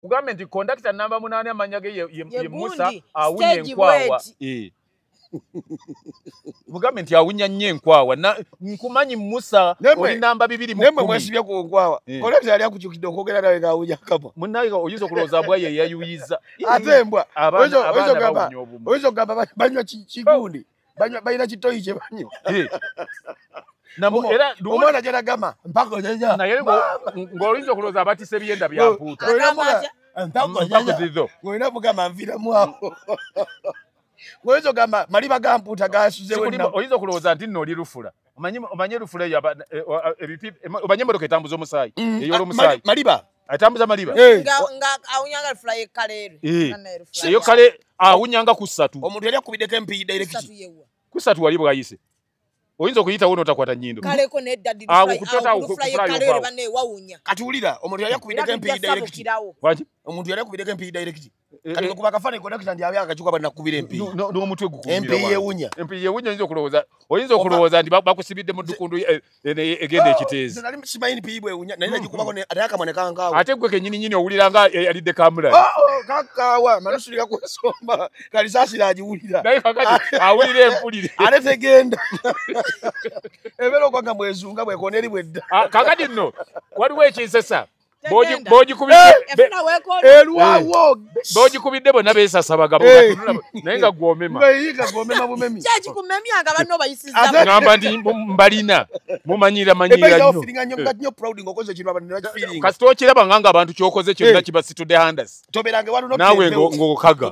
Kugambe nti conductor namba 8 amanya ge ye Musa awunya enkwawa. Mugambe nti awunya nnyo enkwawa. Nkumanyi Musa oli namba 2 mu. Nemwe mwesibye ku nkwawa. Conductor yali akukyukidde okwogera nawe ng'awunya akabwa. Munnaye oyinza okulowooza bwa ye yayuyiza. Ate embwa. Oyinza okugamba banywa kigundi. Banywa balina kitoyi kye banywa. Era omwana gy'agamba mpaka ojaja. Naye ng'oyinza okulowooza abatise ebyenda bya mpuuta. Ng'olina mugamba nviiramu awo. Oyinza okugamba maliba ga mpuuta gasuzewo. Oyinza okulowooza nti nno oli lufula. Omanye lufula eyo omanye emmotoka etambuza omusaayi. Ey'olwomusaayi. Maliba. Atambuza maliba. Nga awunyanga lufula ye Kaleerwe. Eyo kale awunyanga ku ssatu. Omuntu yali akubiddeko empiiyi direct. Ku ssatu wali bwayise. Oyinza okuyitawo n'otakwata nnyindo. Kaleko nedda lufula ye Kaleerwe banne wawunya. Kati wulira omuntu yali akubiddeko empiiyi direct. Lwaki? Omuntu yali akubiddeko empiiyi direct. Kati okuba akafaananyi conductor ndi abyaka akakyuka bannakubira empiiyi. N'omutwe gukuumira. Empiiyi ewunya. Empiiyi ewunya oyinza okulowooza nti bakusibidde mu ddukundu egenda ekiteezi. Nali simanyi empiiyi bw'ewunya naye nagikubako ate akamwa ne kankaawa. Ate ggwe kennyini nnyini owulira nga alidde kamulali. Kakaawa malusulika kwesomba kalisaasira agiwulira. Naye kakati awulira empulire. Ate tegenda. Ebeera okwanga bwezunga bwekona eri bwedda. Kakati nno waliwo ekinsesa. Bogikubidde bonna beesasa bagabo naye nga gwomema. Bumemi. Kyekikumemya banno bayisizza. Ngamba nti mbalina mumanyira manyira nnyo. Kasita okiraba nga abantu kyokoze kyonna kibasitudde handasi. Naawe ng'okaga.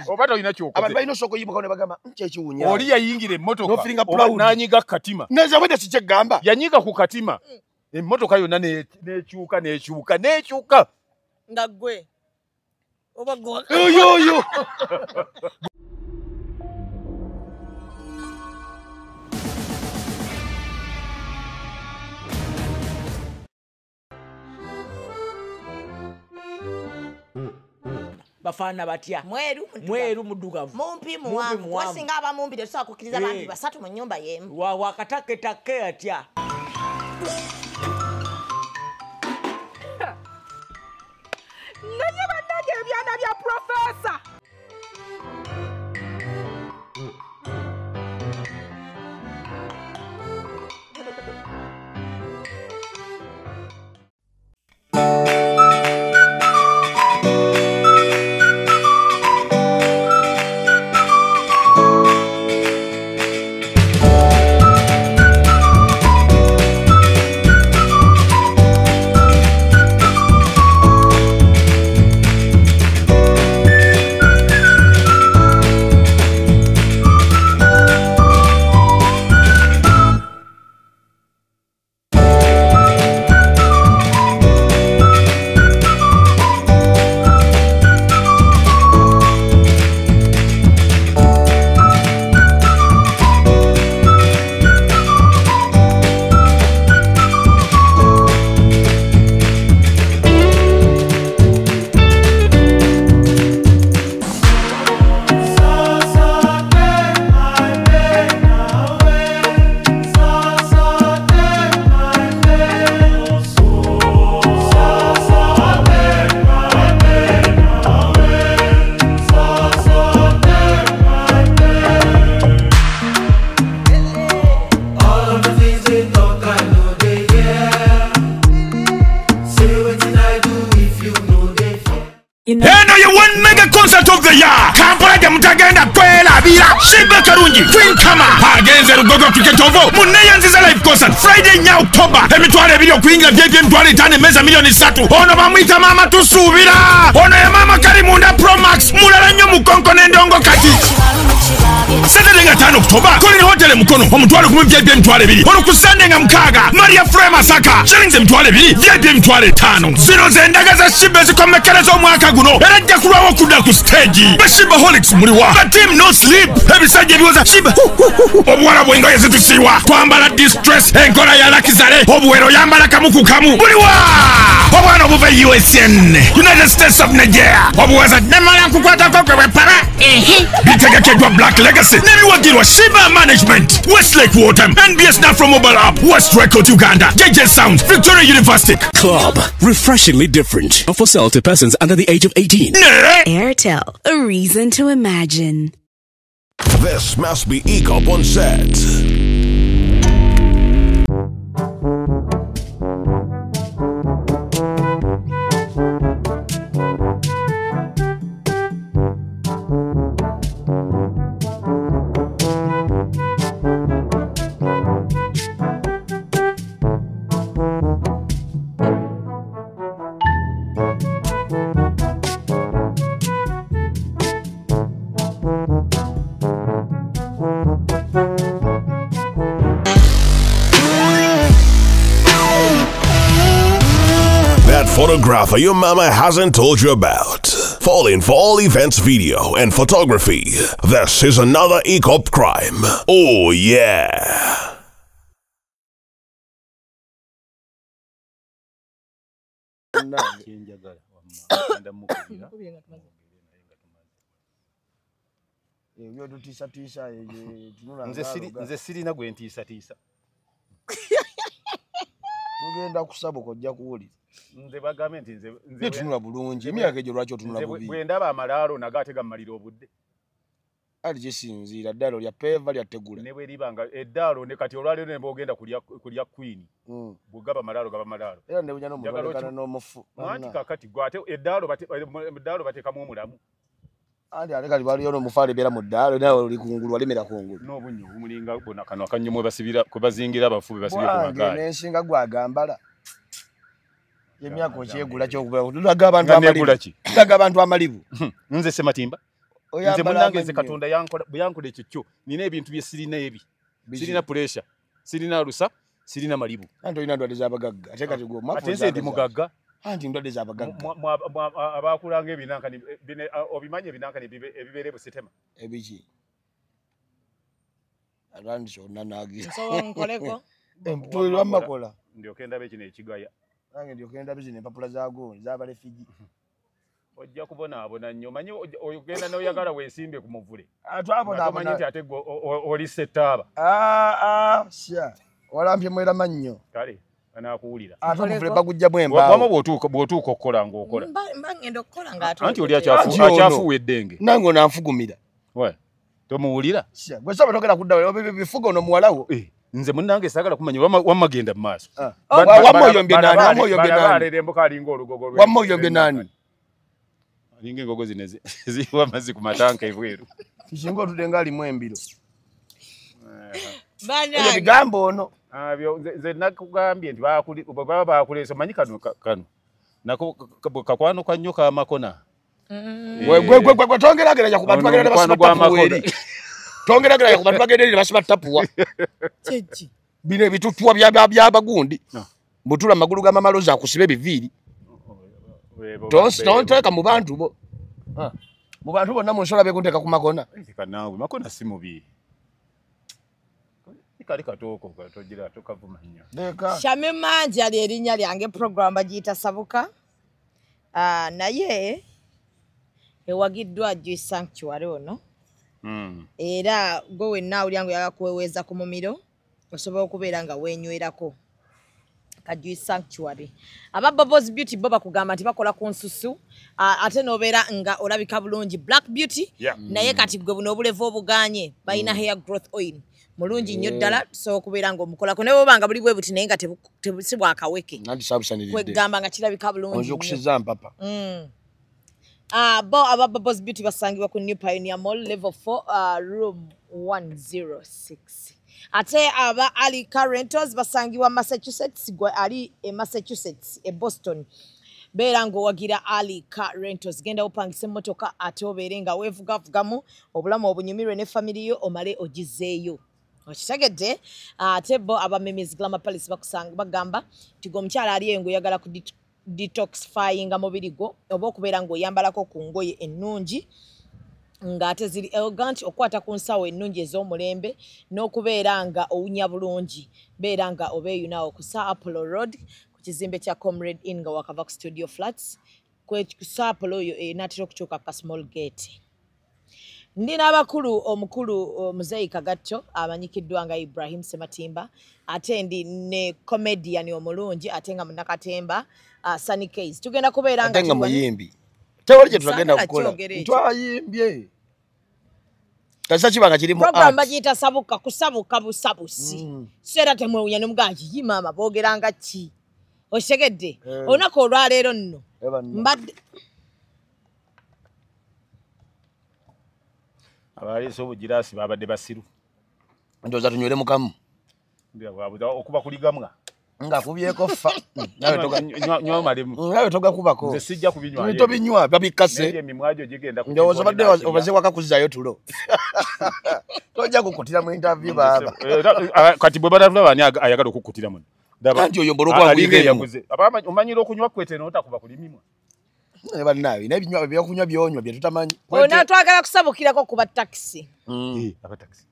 Oba tolina kyokoze. Oli yayingira emmotoka n'anyiga ku katima. Yanyiga ku katima. Emmotoka yonna n'ekyuka n'ekyuka n'ekyuka. Nga ggwe oba ggwe. Oyo. Bafaana batya? Mweru muddugavu. Mumpi muwanvu. Wasinga abamumpi tetusobola kukkiriza bampi basatu mu nnyumba y'emu. Wakatakketakke atya? Naye bannange ebyana bya Profesa. Eno ye one mega concert of the year. Kampala gye mutagenda kwerabira. Sheebah Karungi, Queen Kama, agenze Lugogo Cricket Oval. Muneyanziza live concert Friday 4 October. 20,000 okuyingira VIP 5,000 emmeeza 3,000,000. Ono bamuyita Maama Tusuubira. Ono ye Maama Karimunda Pro Max. Mulala nnyo mu konko n'endongo kati. Saturday nga 5 October, Colin Hotel Mukono, 10,000 VIP 2,000. Ono ku Sunday nga 6, Maria Frema Masaka, shillings 2,000, VIP 5,000. Zino ze endaga za Sheebah zikomekkereza omwaka guno. Era ajja kulwawo okudda ku stage. Ba Sheebaholics muliwa. Ba team no sleep. Ebisajja ebiwoza Sheebah. Obuwala bw'engoye zitusiiwa. Twambala distress, enkola ya Lakizale. Obuwero yambala kamu ku kamu. Buliwa. Obwana obuva USN, United States of Nigeria. Obuwaza nemala nkukwatako gwe bwepara. Bitegekeddwa Black Legacy n'ebiwagirwa Shiba Management, Westlake Water, NBS Nafro Mobile App, West Record Uganda, JJ Sound, Victoria University Club, refreshingly different. Not for sale to persons under the age of 18. Airtel, a reason to imagine. This must be EACOP on set. Photographer your mama hasn't told you about. Fall in for all events video and photography. This is another EACOP crime. Oh yeah. Nze sirina gwe ntiisatiisa. Tugenda kusabuka ojja kuwulira. Nze bagambe nti nze tunula bulungi emyaka egyo lwaki otunula bubi? Bwe ndaba amalaalo nago ate gammalira obudde. Ali kisinziira ddaalo lya peva lya tegula. Ne bwe liba nga eddaalo ne kati olwaleero ne bw'ogenda kulya Queen. Bw'ogaba malaalo gaba malaalo. Era ne bujja n'omuntu n'omufu. Anti kaakati gwe ate eddaalo bateekamu omulamu. Anti ate kati waliyo n'omufu alebeera mu ddaalo nawe oli kungulu walemera kungulu. N'obunnyo obumulinga bwonna kano akannyo mwe basibira kwe bazingira abafu be basibye ku magaali. N'ensinga gwagambala. Emyaka okyegula kyokubula abantu amalibu. Laga abantu amalibu. Nze Sematimba. Nze munnange nze Katonda yankola bwe yankola ekyo kyo nina ebintu bye sirina ebi. Sirina pressure, sirina lusa, sirina malibu. Anti olina ndwadde z'abagagga. Ate kati gwe ate nze ndi mugagga. Anti ndwadde z'abagagga. Abakulanga ebinankani obimanyi ebinankani ebibeera ebusitema. Ebiki? Atandise onnanaagira. Nsobola nkoleko? Empulira makola. Ndyoke ndabe kino ekigaya. Nange ndyoke ndabe zino empapula zaago z'abalefigi. Ojja kubonaabona nnyo. Omanyi ogenda n'oyagala weesimbe ku muvule. Twabonaabona. Omanyi nti ate gwe oli ssettaaba. Sya. Walampye mwera mannyo. Kale anaakuwulira. Ate omuvule bagujjamu embaawo. Wamma bw'otuuka okukola ng'okola. Mba ngenda okukola ng'ate. Anti oli akyafuuwa eddenge. Nange ono anfugumira. Tomuwulira? Sya. Gwe saba togenda kudda bifuga ono muwala wo. Nze munnange saagala kumanya wamma genda mu maaso. Wamma oyombye nani? Wamma oyombye nani? Baleerembuka alinga olugogo lwe. Wamma oyombye nani? Alinga engogo zino ziwa amazzi ku matanka ebweru. Kisinga otudde ng'alimu embiro. Bannange. Ebigambo ono. Nze nakugambye nti baba bakuleese omanyi kano kano. Nako kakwano ka nnyo k'amakona. Gwe tongerageranya ku bantu bagenda basiba tapuwa eri. Tongerageranya ku bantu bagenda eri basiba tapuwa. Kiki? Bino ebitutuwa by'abagundi. Mbutula amagulu ga Mama Roza akusiba ebiviiri. Tonteeka mu bantu bo. Mu bantu bonna mu nsola bekunteeka ku makona. Naawe makona si mubi. Kali katooko togira tokavuma nnyo. Shamim Manji ali erinnya lyange program bagiyita Sabuka. Naye ewagiddwa Joy Sanctuary ono. Era gwe wenna awulira ng'oyagala kuweweeza ku mumiro osobola okubeera nga weenywerako ka Joy Sanctuary. Aba Bobos Beauty bo bakugamba nti bakola ku nsusu ate n'obeera nga olabika bulungi Black Beauty. Naye kati gwe buno obulevu obuganye balina hair growth oil mulungi nnyo ddala tusobola okubeera ng'omukolako naye bw'oba nga buli bwe buti naye nga si bwakaweke kwegamba nga kirabika bulungi. Onzuukusizza mpapa. Bo aba Bobos Beauty basangibwa ku New Pioneer Mall level 4 room 106. Ate aba Ali Car Rentals basangibwa Massachusetts, gwe ali e Massachusetts e Boston. Beera ng'owagira Ali Car Rentals, genda opangise emmotoka ate obeere nga weevugavugamu obulamu obunyumirwe ne family yo omale ogizeeyo. Okitegedde? Ate bo aba Mimi's Glamour Palace bakusanga bagamba nti gwe omukyala ali eyo ng'oyagala ku detoxifyinga mubiri gwo oba okubeera ng'oyambalako ku ngoye ennungi ng'ate ziri elegant, okwata ku nsawo ennungi ez'omulembe n'okubeera nga owunya bulungi. Beera nga obeeyunawo ku Sir Apollo Road ku kizimbe kya Comrade Inn nga wakava ku Studio Flats. Ku Sir Apollo oyo enaatera okutuuka ka small gate. Ndi n'abakulu, omukulu Muzeeyi Kagatto amanyikiddwa nga Ibrahim Sematimba, ate ndi ne comedian omulungi ate nga munnakatemba Sunny Case. Tugenda kubeera nga ate nga muyimbi. Tewali kye tutagenda kukola. Twayimbye. Kasa kibanga kiri mu program bagiyita sabuka kusabuka busabusi. So era temwewunya ne mugamba yi maama boogeranga ki? Okitegedde? Olunaku olwaleero nno mbadde abaleese obugiraasi babadde basiru. Ndowooza tunywere mukamu. Okuba kuligamwa. Nga kubyeko fa. Nawe Nawe togakubako. Nze sijja kubinywa. Tobinywa babikase. Naye emimwa gyo gigenda ku. Ndowooza obadde obaze waka kuzzaayo tulo. Tojja kukutira mu interview baaba. Kati bwe batatulaba ani ayagala okukutira muno? Anti oyo mboloko agwinga. Omanyira okunywa kwete n'otakuba kulimimwa. Ne bannaabe naye ebinywa ebyokunywa byonywa bye tutamanyi. Ona twagala kusabukirako ku ba taxi.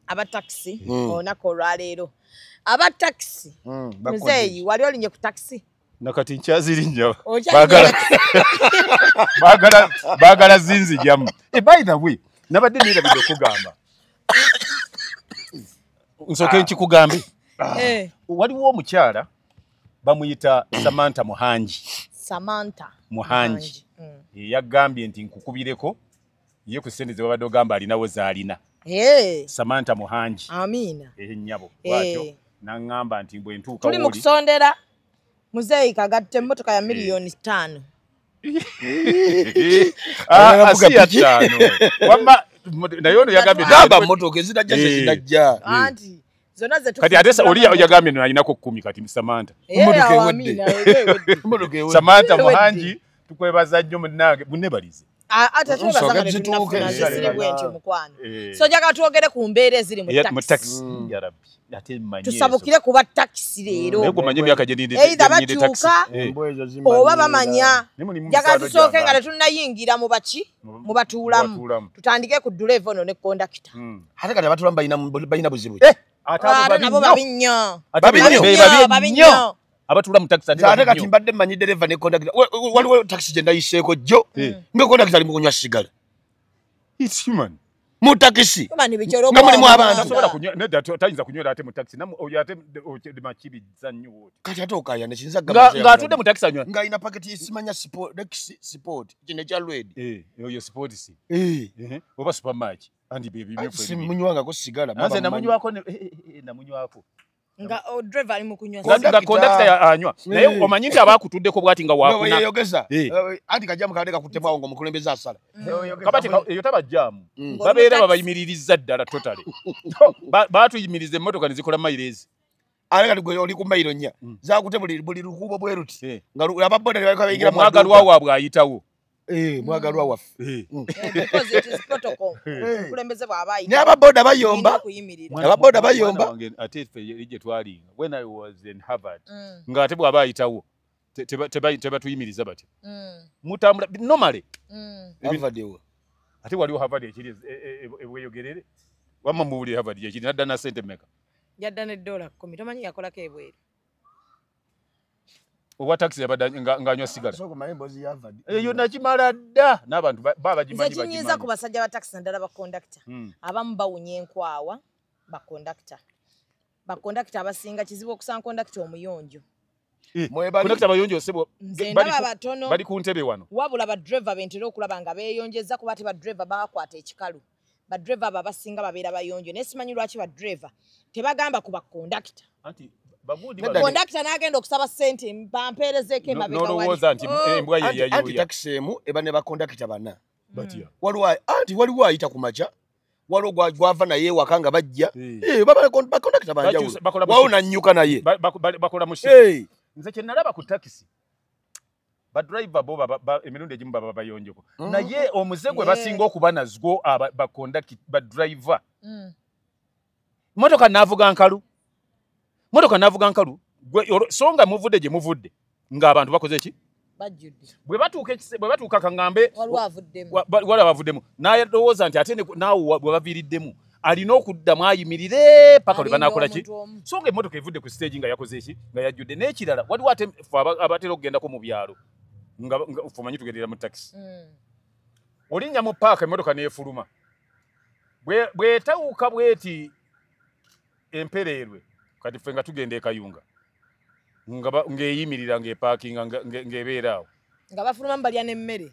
Aba taxi olunaku olwaleero. Aba taxi. Muzeeyi wali olinye ku taxi? Nakati nkyazirinnya. Baagala zinzigyamu. By the way, nabadde neerabidde okugamba. Nsooke nkikugambe. Waliwo omukyala bamuyita Samantha Muhangi. Samantha Muhangi. Yagambye nti nkukubireko ye ku ssente ze babadde ogamba alinawo z'alina. Samantha Muhangi. Amiina. Nnyabo bw'atyo n'aŋŋamba nti bwe ntuuka tuli mu kusondera Muzeeyi Kagatte emmotoka ya miliyoni 5. Si ya 5. Wamma naye ono yagambye gamba mmotoka ezitajja ze zitajja. Anti zonna ze kati ate oli yagambye no alinako 10 kati Samantha. Emmotoka ewedde. Samantha Muhangi tukwebaza nnyo munnange munnebalize. Ate twebaza nga tetunnafuna nze siri bwentyo mukwano. So njagala twogere ku mbeera eziri mu taxi. Ya Rabbi. Ate mmanyi. Tusabukire kuba taxi leero. Naye gwe emyaka gye ninde either batuuka oba bamanya. Njagala tusooke nga tetunnayingira mu baki mu batuulamu. Tutandike ku ddereeva ono ne kondakita. Ate kati abatuulamu balina buzibu. Ate nabo babi nnyo. Babi nnyo. Abatula mu taxi ate kati mbadde mmanyi ddereeva ne kondakita. Waliwo taxi gye ndayiseeko jjo nga kondakita ali mu kunywa sigala. It's human. Mu takisi nga mulimu abantu. Tasobola kunywa nedda tayinza kunywera ate mu taxi oyo ate makibizza nnyo wooti. Kati ate okaayana kiyinza kugamba ng'atudde mu taxi anywa. Ng'alina paketi simanya sport kino ekya red. Oyo sport si. Oba supermarket andi bye bimyufu. Simunywangako sigala. Nze namunywako namunywako. Nga driver ali mu kunywa nga conductor anywa naye omanyi nti abakutuddeko bwati nga wakuna yeyogeza anti kajjamu kaleka kutemwawo ng'omukulembeze asala kabati eyo tabajjaamu babeera babayimiririza ddala totally baatuyimiriza emmotoka ne zikola mayiro ate kati gwe oli ku mayiro 4 zakute buli lukubo bwe luti nga ababoda bayingira mwagalwa waabwe ayitawo. Mwagalwa waffe. Because it is protocol. Omukulembeze bw'aba ayitawo. Naye ababoda bayomba. Ababoda bayomba. Ate ffe gye twalinga when I was in Harvard ng'ate bw'aba ayitawo tebatuyimiriza batyo. Mutambula normally. Harvard ewa. Ate waliwo Harvard ekiri ebweyogerere. Wamma muwulire Harvard ekiri nadda na ssente mmeka? Yadda ne $10 tomanyi yakolako ebweru. Owa taxi yabadde ng'anywa sigala. Eyo nakimala dda n'abantu baba bagimanyi. Nze kinyiiza ku basajja ba taxi naddala bakondakita. Abamu bawunya enkwawa bakondakita. Bakondakita abasinga kizibu okusanga kondakita omuyonjo. Kondakita abayonjo ssebo bali ku ntebe wano. Wabula badriver bentera okulaba nga beeyongeza kuba ate badriver bakwata ekikalu. Badriver abo abasinga babeera bayonjo naye simanyi lwaki badriver tebagamba ku bakondakita. Kondakita n'agenda okusaba ssente bampeerezeeko emabega wali. N'olowooza nti embwa ye yayuya. Anti takisi emu eba ne bakondakita bana. Anti waliwo ayita ku makya, waliwo gwava naye ewaka nga bajja. Baba bakondakita banjawulo. Wawo nannyuka naye. Bakola mu shift. Nze kye nalaba ku takisi badriver bo emirundi egimu baba bayonjoko. Naye omuze gwe basinga okuba nazwo bakondakita badriver. Mmotoka naavuga nkalu. Motoka navuga nkalu so nga muvudde gye muvudde ng'abantu bakoze ki? Bajjudde. Bwe batuuka kaŋŋambe waliwo abavuddemu n'alowooza nti ate naawe bwe baviiriddemu alina okuddamu ayimirire paka lwe banaakola ki? So nga emmotoka evudde ku stage nga yakoze ki? Nga yajjudde. N'ekirala waliwo ate ffe abatera okugendako mu byalo nga ffe omanyi tugendera mu takisi. Olinnya mu paaka emmotoka n'efuluma. Bwetawuka bweti empereerwe kati ffe nga tugenda e Kayunga ng'eyimirira ng'epaakinga ng'ebeera awo nga bafuluma balya n'emmere.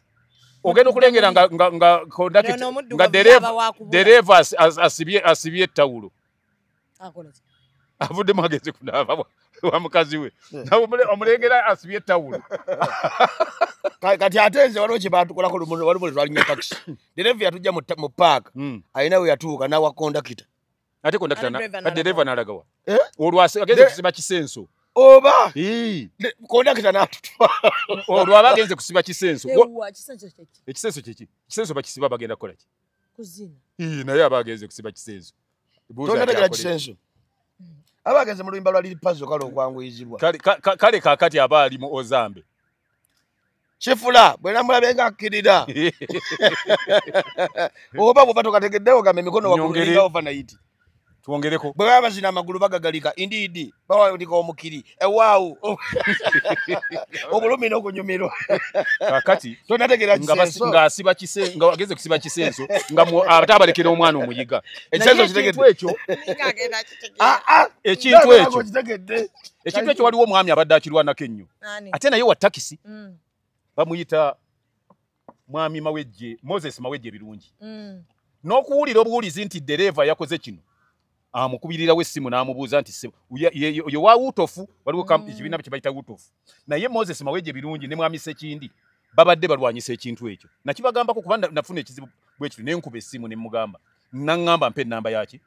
Ogenda okulengera nga kondakita nga dereva asibye ettawulo avuddemu agenze kunaaba wa mukazi we omulengera asibye ettawulo. Kati ate nze waliwo kye baatukolako waliwo lwe twalinnya takisi dereva yatujja mu paaka alina we yatuuka n'awa kondakita ate kondakita dereva n'alagawa olwo agenze kusiba kisenso oba kondakita n'atutwala olwo aba agenze kusiba kisenso. Ekisenso kiki? Kisenso bakisiba bagenda kukola ki? Kuzina. Naye aba agenze kusiba kisenso. Tonategera kisenso aba agenze mu luyimba lwa Lil Pazo kale okwanguyizibwa kale kaakati aba ali mu Ozambe Kifula bwe namulabye ng'akkirira oba bw'oba tokategeddewo gamba emikono waggulu overnight tuwongereko bwe baba bazina amagulu bagagalika indeed bawandika omukiri ewaawo obulumi n'okunyumirwa. Kaakati tonategera kisenso ng'asiba kisenso nga agenze kusiba kisenso nga ate abalekera omwana omuyiga. Ekisenso kitegedde ekyo ekintu ekyo ekintu ekyo waliwo omwami abadde akirwanako ennyo ate naye wa takisi bamuyita mwami Mawejje Moses Mawejje Birungi. N'okuwulira obuwulizi nti ddereeva yakoze kino amukubirirawo essimu n'amubuuza nti oyo wa Wutofu waliwo ekibiina kye bayita Wutofu naye Moses Mawejje Birungi ne mwami Sekindi babadde balwanyisa ekintu ekyo nakibagambako kuba nafuna ekizibu bwe kityo ne nkuba essimu ne mugamba naŋŋamba mpa ennamba yaki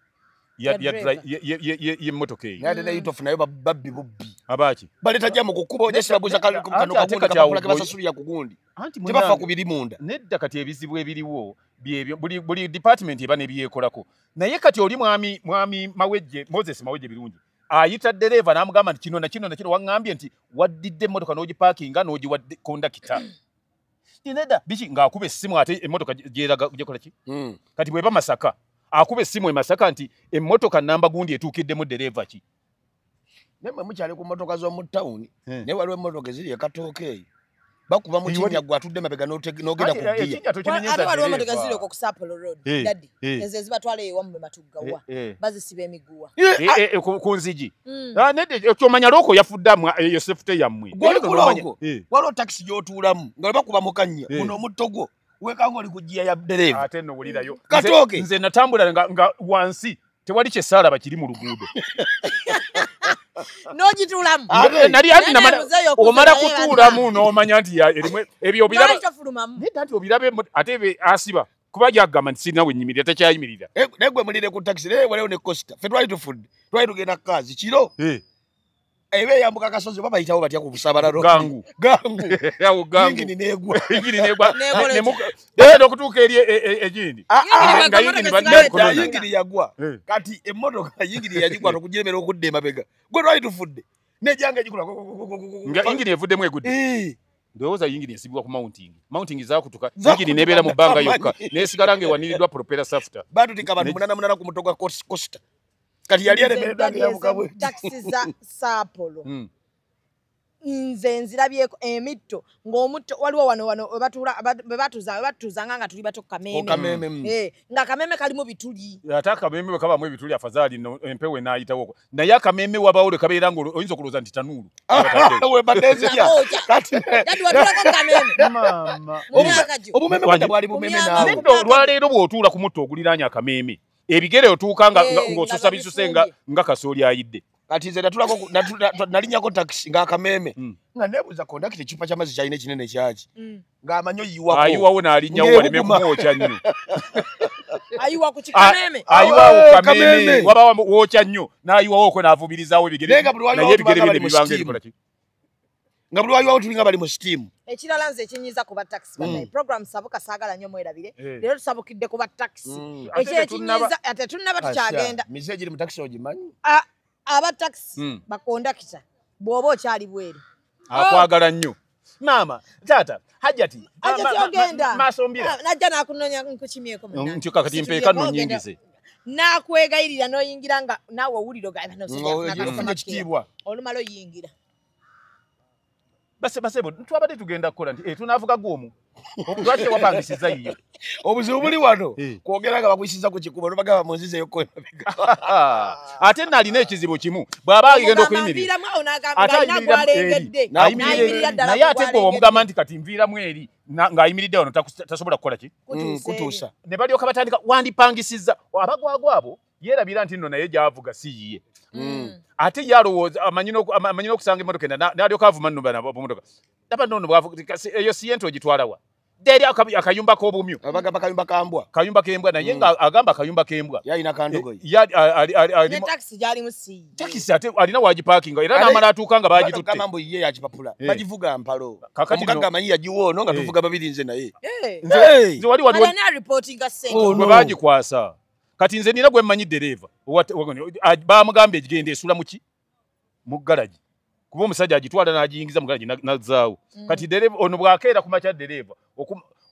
y'emmotoka eyo. Naye ne Wutofu nayo babbi bubbi abaaki baleeta jjamu ku kkubo ojja sibabuuza kano kagundi kapapula ke basasulira ku gundi tebafa ku biri munda. Nedda kati ebizibu ebiriwo byebyo buli department eba nebyekolako naye kati oli mwami Mawejje Moses Mawejje Birungi ayita ddereeva n'amugamba nti kino na kino na kino waŋŋambye nti waddidde emmotoka n'ogipaakinga n'ogiwa kondakita nedda biki ng'akuba essimu ate emmotoka gyeraga gyekola ki kati bw'eba Masaka akuba essimu e Masaka nti emmotoka namba gundi etuukiddemu ddereeva ki. Naye mmwe mukyali ku mmotoka z'omu ttawuni naye waliwo emmotoka eziri e Katooke eyo bakuba mu kinnya gwe atudde mabega n'ogenda ku ggiya. Ate waliwo emmotoka eziri okwo ku Sapporo Road daddy ezo ezibatwala eyo wammwe Matuggawa bazisiba emiguwa ku nzigi. Nedda ky'omanya looko yafudde eyo safety yammwe. Gw'oli ku looko waliwo takisi gy'otuulamu nga bakuba mu kannya guno omutto gwo weekanga oli ku ggiya ya ddereeva. Ate nno wulirayo Katooke nze natambula nga wansi tewali kyesaalaba kiri mu luguudo. N'ogituulamu nali omala kutuulamu n'omanya nti erimu ebyo obiraba nedda nti obirabe ate asiba kuba gyagamba nti sirina we nnyimirira takyayimirira. Naye gwe mulire ku takisi naye waliwo ne Costa ffe twali tufudde twali tugenda kaazi kiro eba eyambuka akasozi oba bayitawo batya ku busabalalo gangu gangu gangu yingini n'egwa genda okutuuka eri egindi nga yingini yagwa kati emmotoka yingini yagigwa okugiremera okudda emabega gwe twali tufudde nejjanga egikola nga yingini evuddemu egudde. Ndowooza yingini esibibwa ku mounting zaakutuka yingini n'ebeera mu bbanga yokka n'esigala ng'ewaniriddwa propeller shafter. Baatutika abantu 88 ku muto gwa Costa kati yali eremereddwa ng'eyabuka bwe takisi za Sapporo nze nzirabyeko emitto ng'omutto waliwo wano bwe batuuzanga nga tuli bato ku kameeme nga akameeme kalimu bituli ate akameeme bwe kabaamu ebituli afazaali empewo enaayitawo naye akameeme wabawo lwe kabeera nga oyinza okulowooza nti tanuulu olwaleero bw'otuula ku mutto oguliraanye akameeme ebigere otuuka ng'osusa bisuse nga kasooli ayidde. Kati nze nalinnyako takisi ng'akameeme nga neebuuza kondakita ekicupa ky'amazzi kyalina ekinene kyaki ng'amanyi oyiwako ayiwawo n'alinnyawo waleme kumwokya nnyo ayiwa ku kikameeme ayiwawo kameeme wabawo wokya nnyo n'ayiwawo okwo n'avubirizaawo ebigere naye ebigere bye ne bibanga ebikola ki nga buli wayiwawo tulinga bali mu sitiimu. Ekirala nze ekinyiiza ku ba takisi bannaye program sabuka saagala nnyo mwerabire leero tusabukidde ku ba takisi ekyekinyiiza ate tunnaba tukyagenda mize egiri mu takisi ogimanyi aba takisi bakondakita bw'oba okyali bweru akwagala nnyo maama taata hajati ogenda maasombira najja n'akunoonya nkukimyeko nti kakati mpeeka nno nnyingize n'akwegayirira n'oyingira nga naawe owulira ogamba ekitiibwa olumala oyingira Basebo twabadde tugenda kukola nti tunaavuga gwomu lwaki tewapangisiza yiyo obuzibu buli wano kwogera nga bakuyisiza ku kikubo nobagamba munzizeyo ko emabega ate nalina ekizibu kimu bw'aba agenda okuyimirira naye ate gwe omugamba nti kati nviiramu eri ng'ayimiridde wano tasobola kukola ki kutuusa ne balyoka batandika wandipangisiza abagwagwa abo yeerabira nti nno naye gy'avuga si yiye ate yalowooza amanyi n'okusanga emmotoka endala n'alyoka avuma nno bana b'emmotoka laba nno eyo siyente ogitwala wa eri akayumba k'obumyu abagamba kayumba kambwa kayumba k'embwa naye nga agamba kayumba k'embwa yalina kandogoyi ne takisi gyalimu si takisi ate alina wagipaakinga era n'amala atuuka nga bagitutte bagamba mbu ye yakipapula bagivuga mpalo omugagga amanyi yagiwa ono nga tuvuga babiri nze naye nze wali waliwo gwe bagikwasa kati nze nina gwe mmanyi ddereeva bamugamba egigenda esula muki mu garagi kuba omusajja agitwala n'agiyingiza mu garagi nazzaawo kati ddereeva ono bw'akeera ku makya ddereeva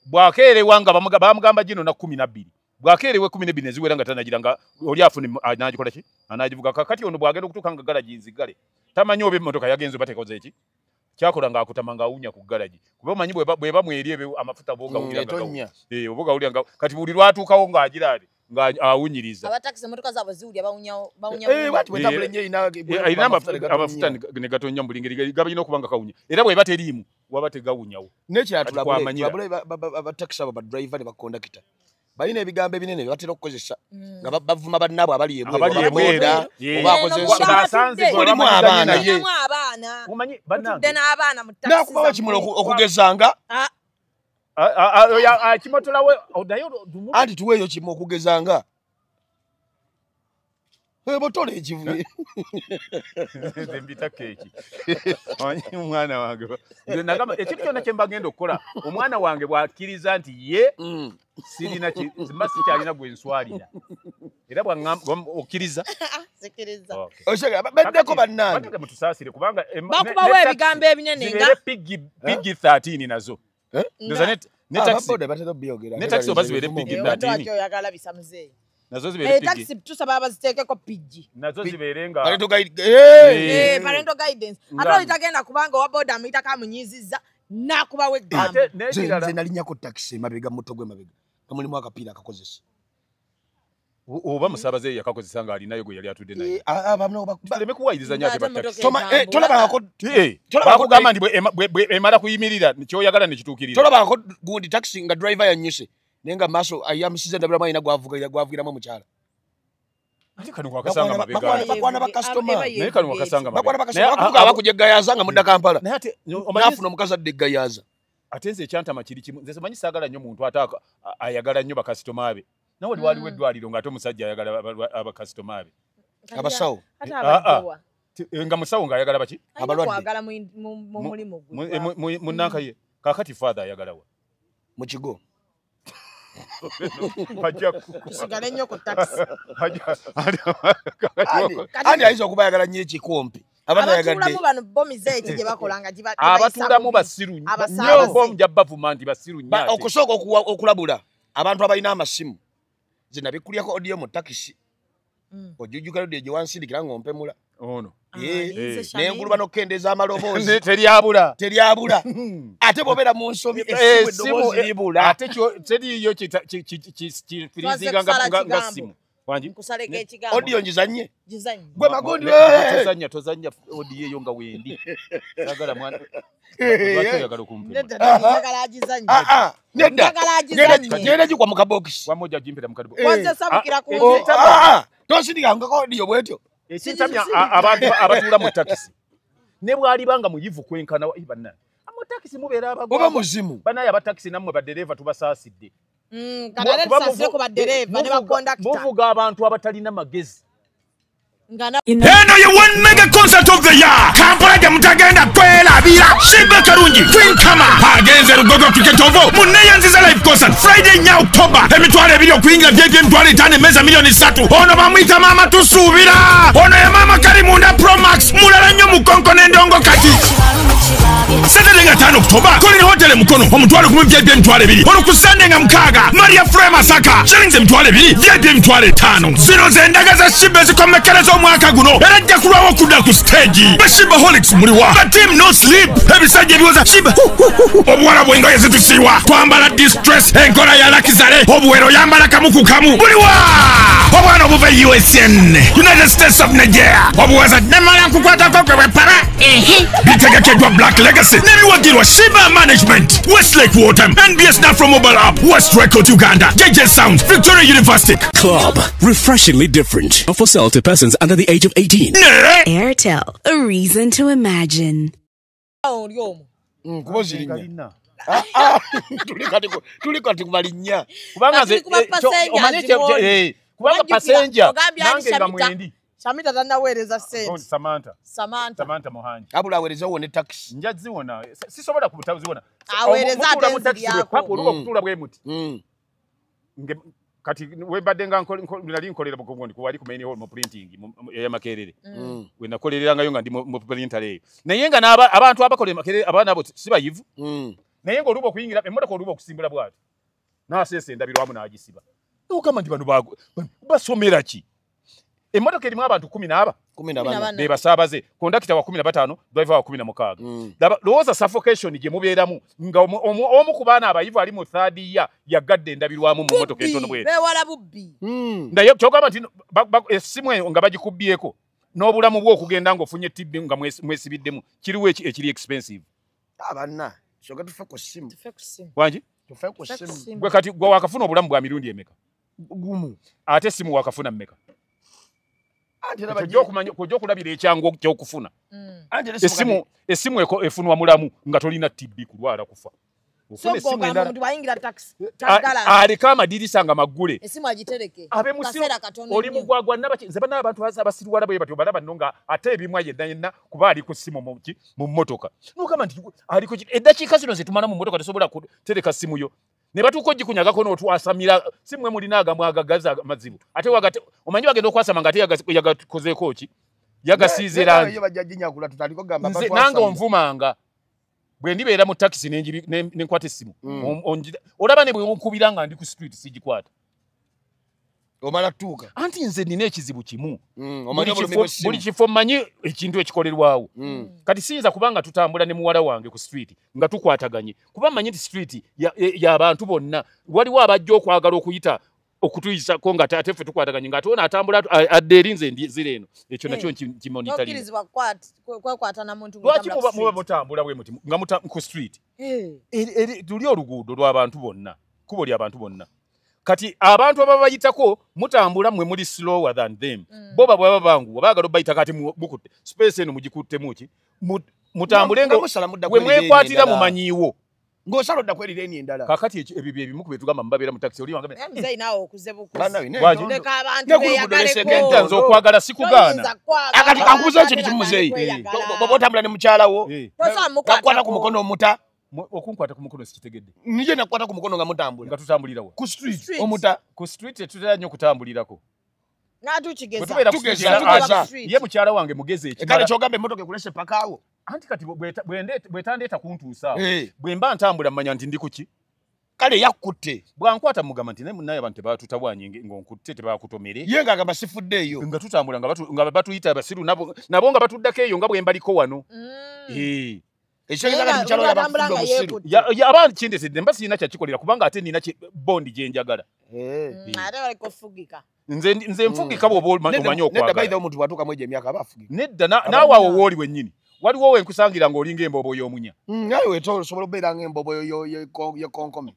bw'akeerewa nga bamugamba gino na 12 bw'akeerewa 12 ne ziwera nga tanagira nga oli afune anagikola ki anagivuga kakati ono bw'agenda okutuuka nga garagi nzigale tamanyi oba emmotoka yagenze oba tekoze eki kyakola ng'akutama ng'awunya ku garagi kuba omanyi bweba mweri amafuta bw'ogawulira nga kati buli lwatuukawo ng'agira ati nga awunyiriza abatakisi emmotoka zaabwe ziwulya bawunya alina amafuta ne gatonya mu buli ngeri gabalina okuba nga kawunya era bweba teriimu waba tegawunyawo n'ekirala tulabule abatakisi abo badriver ne bakondakita balina ebigambo ebinene bye batera okukozesa nga bavuma bannaabwe abali ebweru oba akoze ensobi mulimu abaana nakubawo ekimuli okugezanga anti tuweeyo kimu okugezanga botole ekivuye nze mbita keeki omanyi omwana wange nze nagamba ekintu kyonna kye mbagenda okukola omwana wange bw'akkiriza nti ye sirina mba sikyalina gwe nswalira era okkiriza baddeko bannange mutusaasire kubanga bakubawo ebigambo ebinene nga pigi 13 nazo ne taxi oba zibeere pigi 13 nazo zibeere pigi taxi tusaba baziteekeko pigi nazo zibeere nga parental guidance ate oli tagenda kubanga owa boda amuyitako amunyizizza n'akubawo eggambo nze nalinnyako taxi emabega muto gwe emabega nga mulimu akapiira akakozesa oba musaabaze yakakozesa ng'alinayo gwe yali atudde naye tuleme kuwayiriza nnyo ate batakisi bakugamba nti emala kuyimirira kyoyagala ne kituukirira tolabangako gundi takisi nga driver yannyuse naye nga maaso ayamusiza endabiramu alina gwavugiramu omukyala ate kano wakasanga mabega bakwana bakasitoma naye kano wakasanga mabega bakwana bakasitoma bakuvuga abakuja egayaza nga mudda Kampala n'afuna omukazi adda egayaza ate nze ekyantama kiri kimu nze simanyi saagala nnyo muntu ate ayagala nnyo bakasitoma be nawe waliwo eddwaliro ng'ate omusajja ayagala abakasitoma be abasawo nga musawo ng'ayagala baki abalwadde mu mulimu gwe mu nnanka ye kaakati father ayagala wa mu kigo tusigale nnyo ku takisi ani ayinza okuba ayagala nnyo ekikompe abatuulamu bano bomize eki gye bakola nga abatuulamu basiru nnyo bomu jja bavuma nti basiru nnyo okusooka okulabula abantu abalina amasimu nze nabikulyako audio mu takisi ojjujjuka audio gye wansindikira ng'ompemula ono nenguluba n'okukendeeza amaloboozi teryabula teryabula ate bw'obeera mu nsobi essimu eddoboozi libula ate teriiyo kifirizinga nga ssimu audio ngizannye gwe magundi tozannya audio eyo nga wendi sagala mwana oyagala okumpemula nedda ngenda gikwa mu kabokisi wamma gimpera mu kabokisi tonsindika ngako audio bwetyo ekintamya abantu abatuula mu takisi ne bw'aliba nga muyivu kwenkana bannange mu takisi mubeera abagwa oba muzimu bannaye abatakisi nammwe baddereeva tubasaasidde muvuga abantu abatalina magezi Eno ye one mega concert of the year Kampala gye mutagenda kwerabira Sheebah Karungi Queen Kama agenze Lugogo Cricket Oval muneyanziza live concert Friday 4 October 20,000 okuyingira VIP 5,000 emmeeza 3 million ono bamuyita maama tusuubira ono ye maama Karimunda Pro Max mulala nnyo mu konko n'endongo kati Saturday nga 5 October Colin Hotel Mukono 10,000 VIP 2,000 ono ku Sunday nga 6 Maria Frema Masaka shillings 2,000 VIP 5,000 zino ze endaga za Sheebah zikomekereza omwaka guno era ajja kulwawo okudda ku stage. Ba Sheebaholics muliwa, ba team no sleep, ebisajja ebiwoza Sheeba, obuwala bw'engoye zitusiiwa, twambala distress, enkola ya Lakizale, obuwero yambala kamu ku kamu, buliwa obwana obuva USN, United States of Nigeria, obuwaza nemala nkukwatako gwe bwepara bitegekeddwa Black Legacy n'ebiwagirwa Sheebah Management, Westlake Water, NBS Nafro Mobile App, West Record Uganda, JJ Sounds, Victoria University. Club, refreshingly different. For sale to persons under the age of 18. Airtel, a reason to imagine. Kubanga passenger nange nga mwendi. Shamita tanaweereza sente. Samantha. Samantha Muhangi. Abula aweereza wone taxi. Nja ziwona. Sisobola kubutaziwona. Aweereza ate yako. Papo oluba kutuula bwe muti. Kati webadde nga nali nkolera bugongo ku wali ku main hall mu printing ya Makerere. We nakolererangayo nga ndi mu printer eyo. Naye nga abantu abakola Makerere abaana abo si bayivu. Naye nga oluba okuyingira emmotoka oluba okusimbula bw'ati. N'aseesa endabirwamu n'agisiba. Okugamba nti bano basomera ki? Emmotoka erimu abantu 14. 14. Be basaabaze. Kondakita wa 15, driver wa 16. Lowooza suffocation gye mubeeramu nga omu ku baana abayivu ali mu third year yagadde endabirwamu mu mmotoka entono bw'eti. Beewala bubbi. Naye ky'ogamba nti essimu eyo nga bagikubbyeko n'obulamu bw'okugenda ng'ofunye TB nga mwesibiddemu kiriwo ekiri expensive. Abanna, soka tufe ku ssimu. Tufe ku ssimu. Wangi? Tufe ku ssimu. Gwe kati gwe wakafuna obulamu bwa mirundi emeka? Gumu. Ate essimu wakafuna mmeka? Kojja okulabira ekyangu ky'okufuna. Essimu efunwa mulamu nga tolina TB kulwala kufa. Aleka amadirisa nga maggule. Oli mugwagwa nze banna abantu abasirwala bwe batyo balaba nno nga ate ebimwa yenna yenna kuba ali ku ssimu mu mmotoka. N'ogamba nti aliko eddakiika zino ze tumala mu mmotoka tosobola kutereka ssimu yo. Ne batuuka ogikunyagako n'otwasamira si mmwe mulina agamwe agagaza amazibu. Ate omanyi bagenda okwasama nga ate yagakozeeko ki? Yagasiize langi. Nze nange onvumanga. Bwe ndibeera mu takisi ne nkwata essimu. Olaba ne bwe nkubira nga ndi ku street sigikwata. Omala tuuka. Anti nze nina ekizibu kimu. Buli kifo mmanyi ekintu ekikolerwawo. Kati siyinza kubanga tutambula ne muwala wange ku street nga tukwataganye. Kuba mmanyi nti street y'abantu bonna. Waliwo abajja okwagala okuyita okutuyisako nga ate ffe tukwataganye nga ate ono atambula adda eri nze nzira eno. Ekyo nakyo nkimonitaringa. Tokkirizibwa kwekwata na muntu Lwaki muba mutambula bwe muti nga ku street? Tuli oluguudo lw'abantu bonna. Kkubo ly'abantu bonna. Kati abantu ababayitako mutambula mwe muli slower than them. Bo baba bangu baagala obayita kati mukutte space eno mugikuttemu ki mutambule nga we mwekwatira mumanyiiwo ng'osala odda kwerira eni endala. Kakati ebyo bye bimu ku bye tugamba mubabeera mu taxi oli wange mzee naawe okuze bukuzi. Leka abantu beeyagaleko. Nze okwagala sikugaana. Akati kankubuza ekintu kimu muzeeyi. Bw'oba otambula ne mukyala wo kakwata ku mukono omuta. Okunkwata ku mukono sikitegedde. Nije nakwata ku mukono nga mutambula. Nga tutambulira wa? Ku street. Omuta. Ku street tetutera nnyo kutambulirako. N'atukigeza. Tugeza. Ye mukyala wange mugezi ekimala. Kale ky'ogamba emmotoka ekulese paka awo. Anti kati bwetandeeta kuntuusa awo. Bwe mba ntambula mmanya nti ndi ku ki? Kale yakutte. Bwankwata mugamba nti naye abantu tebaatutawaanye ng'onkutte tebakutomere. Ye ng'agamba sifuddeeyo. Nga tutambula nga batuyita abasiru nabo nga batuddako eyo nga bwe mbaliko wano. Aba kindeetedde mba sirina kyakikolera kubanga ate nina bondi gye njagala. Ate baleka ofugika. Nze nfugika bw'oba omanyi okwagala. Nedda naawe awo wooli wennyini. Waliwo we nkusangira ng'olinga embobo y'omunya. Nawe osobola okubeera ng'embobo y'ekonkome.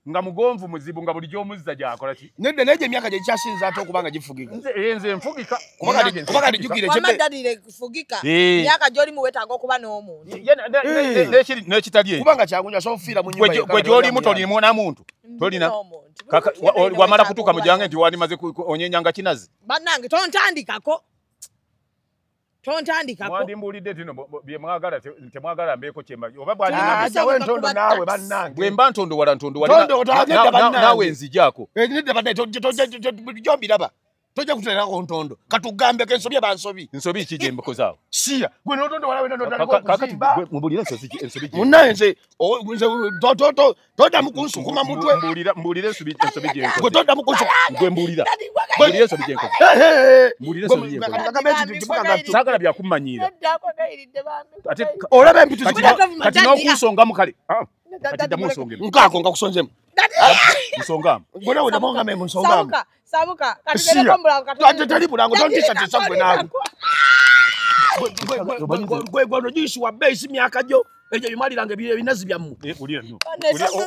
Nga mugonvu muzibu nga bulijjo omuzza gy'akola ki? Nedda naye emyaka gye gikyasinze ate okuba nga gifugika. Nze nfugika. Kuba kati jjukira Wamma ddalire kufugika. Emyaka gy'olimu weetaaga okuba n'omuntu. N'ekitali ekyo. Kubanga kyangu nnyo osobola okufiira mu nnyumba yokka. Gwe gy'olimu tolimu na muntu. Tolina. Wamala kutuuka mu gyange nti wandimaze onyenyanga kinazi. Bannange tontandikako. Tontandikako. Mwandimbuulidde nti no bye mwagala temwagala mbeeko kye mmanyi. Oba bw'ajawo entondo naawe bannange. Bwe mba ntondowala ntondowala naawe nzijaako. Nedda bannange gy'ombiraba. Tojja kutuleetako ntondo. Katugambeko ensobi abansobi. Nsobi ki gye mbukozaawo? Siya. Gwe n'otondo walabe n'otandika okuzimba. Mbuulira ensobi gye. Munnaye nze toddamu kunsukuma mutwe. Mbuulira ensobi gye nkoze. Gwe toddamu kunsukuma. Gwe mbuulira. Mbuulira ensobi gye nkoze. Mbuulira ensobi gye nkoze. Saagala bya kummanyiira. Olaba empitu kati n'okunsongamu kale. Kati ddamu onsongemu. Nkaako nkakusonzemu. Nsongamu. Gwe nawe ddamu ongambe mu nsongamu. Sabuka. Kati mulango kati. Teri mulango tontiisatiisa gwe naawe. Gwe gwano juice wa bbeeyi si myaka gyo. Ebyo bimaliranga ebinazi byammwe.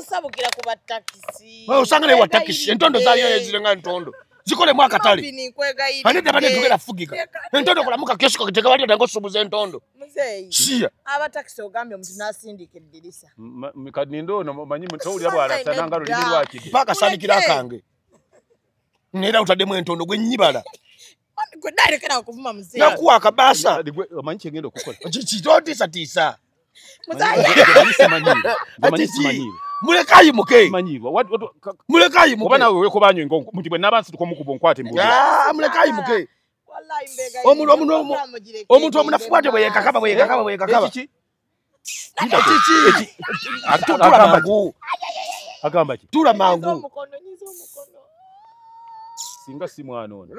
Sabukira ku batakisi. Osanga naye wa takisi entondo zaaliyo ezirenga ntondo. Zikolemu akatale. Anedda bane tugenda fugika. Entondo kolamuka kesiko tekawali otango osuubuza entondo. Muzeeyi. Siya. Abatakisi ogambye omuntu n'asindika eddirisa. Kanindo ono omanyi towulira bw'alasa nanga lulimi lwakide. Paka asaanikira akange. Neera otaddemu entondo gwe nnyibala. Gwe nalekera okuvuma muzeeyi. Nakuwa akabaasa. Omanyi kye ngenda okukola. Kiki tontiisatiisa. Muzeeyi. Muleke ayimuke. Muleke ayimuke. Oba naawe weekobanye nti bwe naba nsituka omukubo nkwate mbuulira. Muleke ayimuke. Omuntu omunafu bw'atyo bwe yeekakaba bwe yeekakaba bwe yeekakaba. Ekiki? Kiki? Tuula mangu. Agamba ki? Tuula mangu. Singa si mwana ono.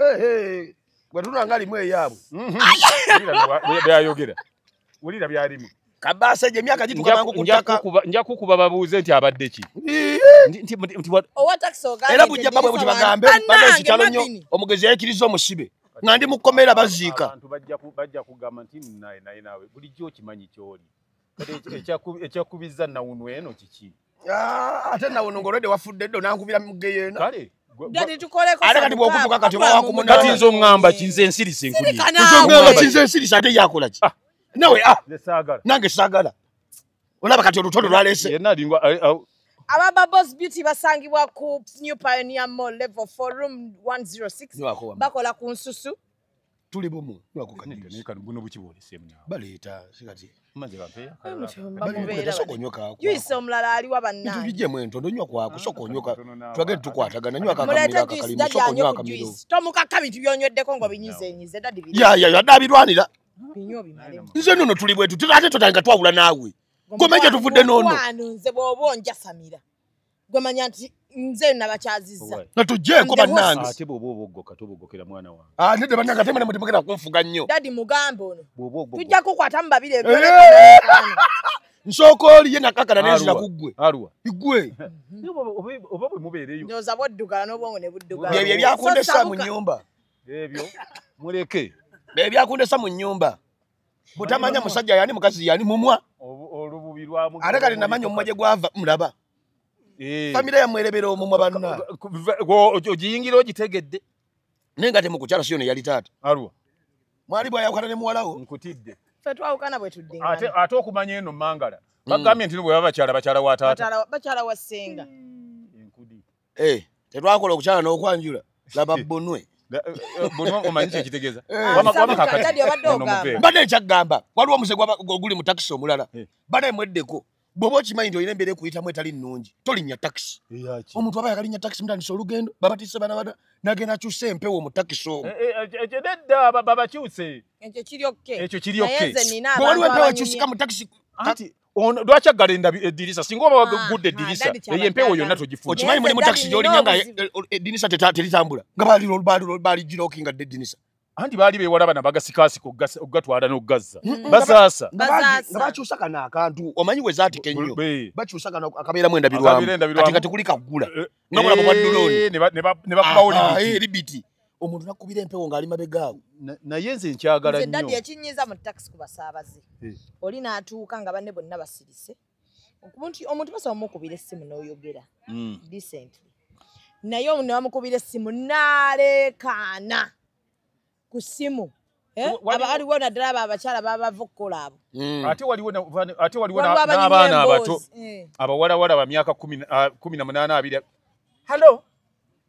Gwe tunula ng'alimu eyaabwe. Wulira by'ayogera. Wulira by'alimu. Kabaasa egyo emyaka gituuka mangu ku ttaka. Nja kukuba babuuze nti abadde ki. Era bujja babwe buti bagambe bano kitalo nnyo omugezi yayikiriza omusibe. Nga ndi mu kkomera baziika. Abantu bajja kugamba nti naye naawe bulijjo okimanyi ky'oli. Kati ekyakubizza nawunu eno kiki? Ate nawunu ng'olwedde wafudde ddo n'ankubira mu ggeyeena. Kale. Daddy tukoleko. Ate kati bw'okutuka kati oba wakumunana. Kati nze oŋŋamba ki nze nsirise nkulye. Nze oŋŋamba ki nze nsirise ate ye akola ki? Nawe nange saagala. Olaba kati olutondo lwaleese. Aba Bubbles Beauty basangibwa ku New Pioneer Mall level 4 room 106. Bakola ku nsusu. Tuli bumu. Buno bukiboolese naawe. Baleeta sikati. Maze bampeeyo. Sooka onywa Juice omulala aliwa bannange. Tubiggyemu entondo nywa kwako sooka onywa twagende tukwatagana nywa akakamiro akakalimu sooka onywa akamiro. Tomukaka bintu by'onyweddeko ng'obinyizenyize daddy biri. Ya yadde abirwanira. Binywa bimalemu. Nze nno tuli bwetu ate totandika twawula naawe. Gwe tuvudde n'ono. Nze bw'oba onjasamira. Gwe manya nti nze nabakyazizza. Na tuggyeko bannange. Ate bw'oba oboggoka toboggokera mwana wange. Nedda bannange ate mwe temugenda kunfuga nnyo. Daddy mugambe ono. Tujja kukwatamu babiri ebyo. Nsooka oli ye nakakana n'enzira ku ggwe. Aluwa. Ggwe. Oba bwe mubeereyo. Ndowooza bw'oddugala n'obwongo ne buddugala. Byebyo ebyakundesa mu nnyumba. Ebyo muleke. Byebyo ebyakundesa mu nnyumba. Butamanya musajja yani mukazi yani mumwa. Olububi lwa ate kati namanya omumwa gye gwava mulaba. Famire yammwe erebera omumwa banna. Ogiyingira ogitegedde. Naye nga temukukyala siyo ne yali taata. Aluwa. Mwali bw'ayawukana ne muwalawo. Nkutidde. Ffe twawukana bwe tuddingana. Ate okumanya eno mangala. Bagambye nti bwe baba bakyala bakyala wa taata. Bakyala wa ssenga. Enkudi. Tetwakola okukyala n'okwanjula. Laba bbonwe. Bbonwe omanyi kye kitegeeza. Mbadde nkyagamba waliwo omuze oguli mu takisi omulala. Banaye mweddeko. Bw'oba okimanyi nti olina embeera ekuyitamu etali nnungi tolinnya takisi. Omuntu aba yakalinnya takisi mutandise olugendo babatisse bana bana n'agenda akyusa empewo mu takisi omwo. Nedda babakyuse. Ekyo kiri okay. Ekyo kiri okay. Bwe waliwo empewo ekyusika mu takisi. Anti lwaki aggala eddirisa singa oba wagudde eddirisa eyo empewo yonna togifuna. Okimanyi mulimu takisi gy'olinnya nga eddirisa teritambula nga baaligirokinga dda eddinisa. Anti baali beewala bana bagasikaasika okugatwala n'okugazza. Bazaasa. Nga bakyusa kano akantu omanyi we zaatika ennyo. Bakyusa kano akabeeramu endabirwamu kati nga tekuli kaggula. Nga bulaba bwa ddulooni. Ne bakubawo libiti. Omuntu nakubira empewo ng'ali mabega awo. Naye nze nkyagala nnyo. Nze daddy ekinyiiza mu takisi ku basaabaze. Oli n'atuuka nga banne bonna basirise. Omuntu basobola omukubira essimu n'oyogera. Decently. Naye ne bamukubira essimu n'aleekaana. Ku ssimu. Abaliwo naddala abo abakyala babava okukola abo. Ate waliwo n'abaana abato abawalawala ba myaka 18 20. Hello,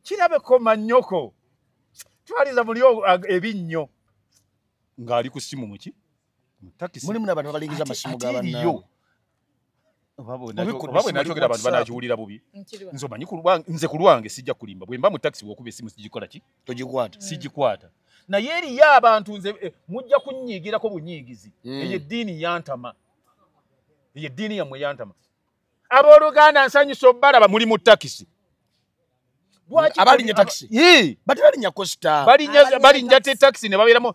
kirabeko mannyoko. Twaliza muli ebinnyo. Ng'ali ku ssimu muki? Mu takisi. Mulimu n'abantu abalingiza amasimu ga bannaabwe. Oba bwe nakyogera abantu banakiwulira bubi. Nze omanyi nze ku lwange sijja kulimba. Bwe mba mu takisi bw'okuba essimu sigikola ki? Togikwata. Sigikwata. Naye eriyo abantu nze mujja kunnyigirako bunyiigizi. Eyo eddiini yantama. Eyo eddiini yammwe yantama. Abooluganda nsanyusa obbalaba muli mu takisi. Abalinnya takisi. Bate balinnya coaster. Balinnya takisi ne babeeramu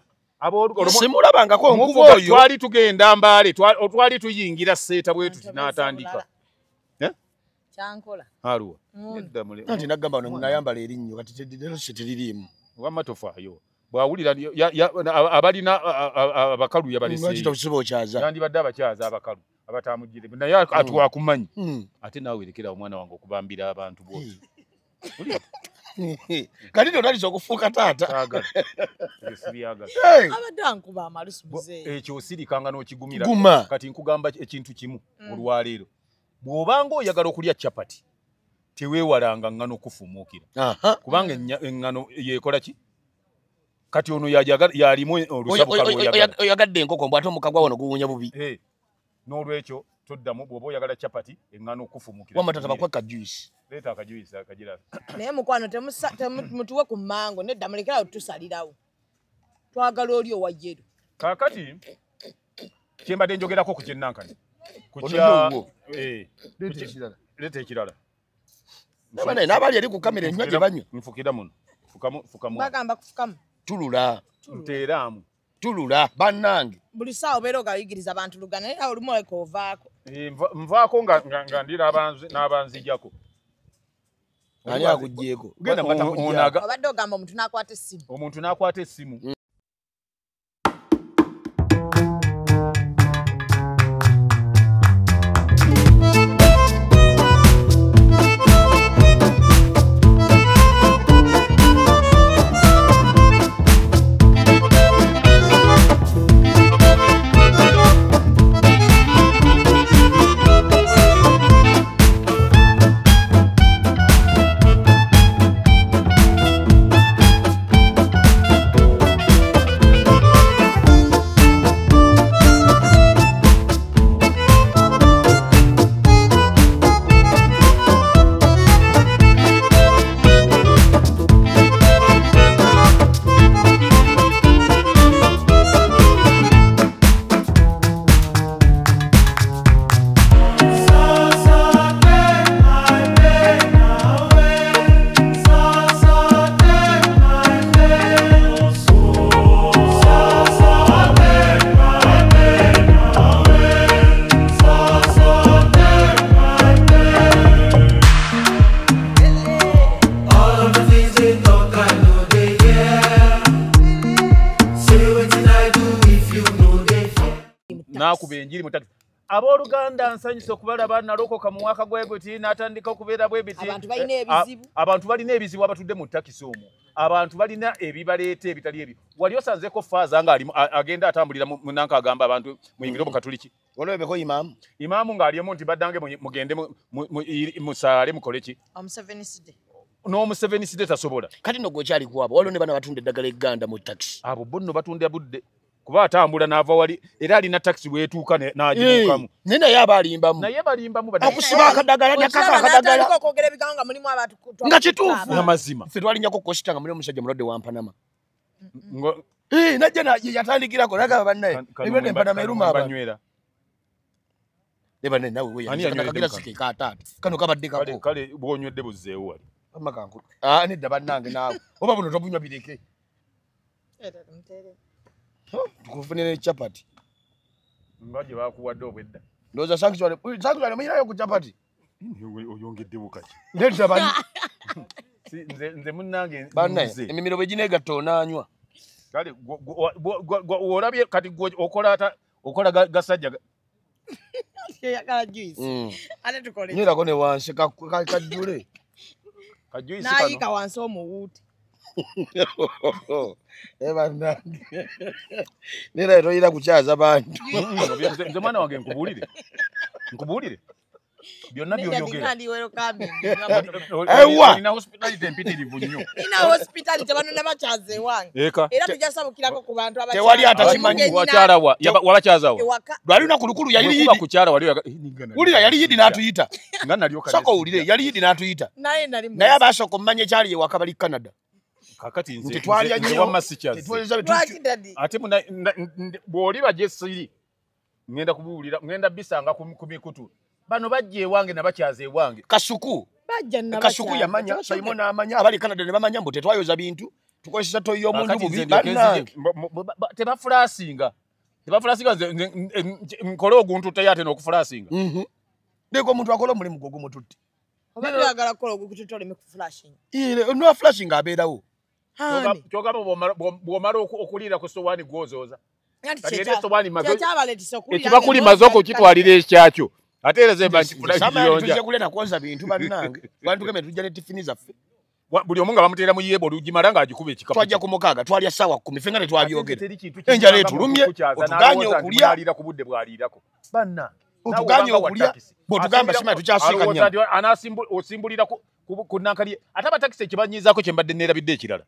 simulabangako nkuba oyo. Twali tugenda Mbale, twali tuyingira Seeta bwe tuti n'atandika. Kyankola. Aluwa. Anti nagamba ono nayambala erinnyo kati leero si teririimu. Wamma tofaayo. Bw'awulira abalina abakalu yabalese. Lwaki tokusiba okyaza? Yandibadde abakyaza abakalu abatamugire. Naye atwakumanyi. Ate naawe lekera omwana wange okubambira abantu bw'otyo. Kati totandise okufuuka taata. Abadde ankuba amalusu muzeeyi. Ekyo osirikanga n'okigumira. Kati nkugamba ekintu kimu olwaleero. Bw'obanga oyagala okulya chapati teweewalanga ŋŋano kufumuukira. Kubanga eŋŋano yeekola ki? Kati ono yalimu olusabuka lw'oyagala. Oyagadde enkoko mbu ate omukka gwa wano guwunya bubi. N'olwekyo toddamu bw'oba oyagala chapati eŋŋano okufumuukira. Wamma taata bakuwe ka juice. Leeta akajuice akagira. Naye mukwano mutuwe ku mango nedda mulekerawo tusalirawo. Twagala oli owa yellow. Kaakati kye mbadde njogerako ku kyennankani. Leeta ekirala. N'abali eri ku kamera enywa gye banywa. Nfukira muno. Fukamu. Bagamba kufukamu. Tulula. Nteeraamu. Tulula bannange. Buli ssaawa obeera ogayigiriza abantu Luganda naye olumu oleka ovaako. Nvaako nga ndira n'abanzijjako. Ani akuggyeeko? Genda batakuggyaako. Obadde ogamba omuntu n'akwata essimu. Omuntu n'akwata essimu. Abooluganda nsanyusa okubalaba nalokoka mu mwaka gwe guti n'atandika okubeera bwe biti. Abantu balina ebizibu. Abantu balina ebizibu abatudde mu takisi omwo. Abantu balina ebibaleeta ebitali ebyo. Wali osanzeeko faaza nga agenda atambulira munanka agamba abantu muyingire mu Katoliki. Olwebeko imaamu. Imaamu ng'aliemu nti baddange mugende musaale mukole ki? Omuseveniside. N'omuseveniside tasobola. Kati nno gwekyali kwabo waliwo ne bano abatunda eddagala egganda mu takisi. Abo bo nno batunda budde. Kuba atambula n'ava wali era alina takisi weetuuka n'agibuukamu. Naye aba alimbamu. Naye balimbamu. Okusiba akadagala nakaka akadagala. Okwogera ebigambo nga mulimu abantu. Nga kituufu. N'amazima. Ffe twalinnyako kosita nga mulimu omusajja mulwadde wa Mpanama. Najja yatandikirako n'agamba bannaye. Ebirwadde Mpanama eruma abantu. Leba nawe we yakagira sike ka taata. Kano kabadde kako. Kale bw'onywedde buzzeewo wali. Amma kanku. Nedda bannange naawe. Oba buno tobunywa bireke. Tukufunire chapati. Nga gye bakuwadde obwedda. Ndowooza sanctuary muyinayo ku chapati. Oyongedde bukaki. Nedda banne. Nze munnange banne emimiro bwe gineegatta onaanywa. Kale olabye kati okola okola gasajja. Yagala juice. Ate tukole. Nywerako ne wansi kajjule. Kajuice kano. Naayika wansi omuwuute. Bannange. Nera toyina kukyaza bantu. Nze mwana wange nkubuulire. Nkubuulire. Byonna by'oyogera. Ewa. Nina hospitality empitirivu nnyo. Nina hospitality bano nabakyaze ewange. Era tujasabukirako ku bantu abakyala. Tewali atakimanyi. Wakyala wa wabakyaza wa. Lwali lunaku lukulu yali yidi. Kukyala wali wulira yali yidi n'atuyita. Nga nalyoka. Soko owulire yali yidi n'atuyita. Naye nali. Naye abasooka omumanya ekyali ewaka bali Canada. Kakati nze tetwalya nnyo. Wamma sikyaze. Ate bw'oliba gye siri ngenda kubuulira ngenda bisanga ku mikutu. Bano bajja ewange nabakyaza ewange. Kasuku. Bajja nabakyaza. Kasuku yamanya, Simon amanya, abali Canada ne bamanya mbu tetwayoza bintu. Tukozesa toyi y'omuntu bubi bannange. Tebafulasinga. Tebafulasinga nze nkole oguntu teyate n'okufulasinga. Ndeko omuntu akola omulimu gwo gumututte. Oba oyagala kukola ogukututte oleme kuflashinga. Ile no flashing abeerawo. Kyogamba bw'omala okuliira ku sowaani gw'ozooza. Ekibakuli maze okukitwalira ekyakyo. Ate era ze tujja kulya na kwoza bintu bannange. Bantu tujja ne tifini zaffe. Buli omu nga bamuteera mu yeebo olugimala ng'agikuba ekikapu. Twajja ku mukaaga twalya ssaawa 10 ffe nga tetwabyogera. Enjala etulumye otuganye okulya. Aliira ku budde bw'aliirako. Bannange. Otuganye okulya bw'otugamba simanyi tukyasiika nnyama. Osimbulira ku nankali. Ate abatakisi ekibanyiizaako kye mbadde neerabidde ekirala.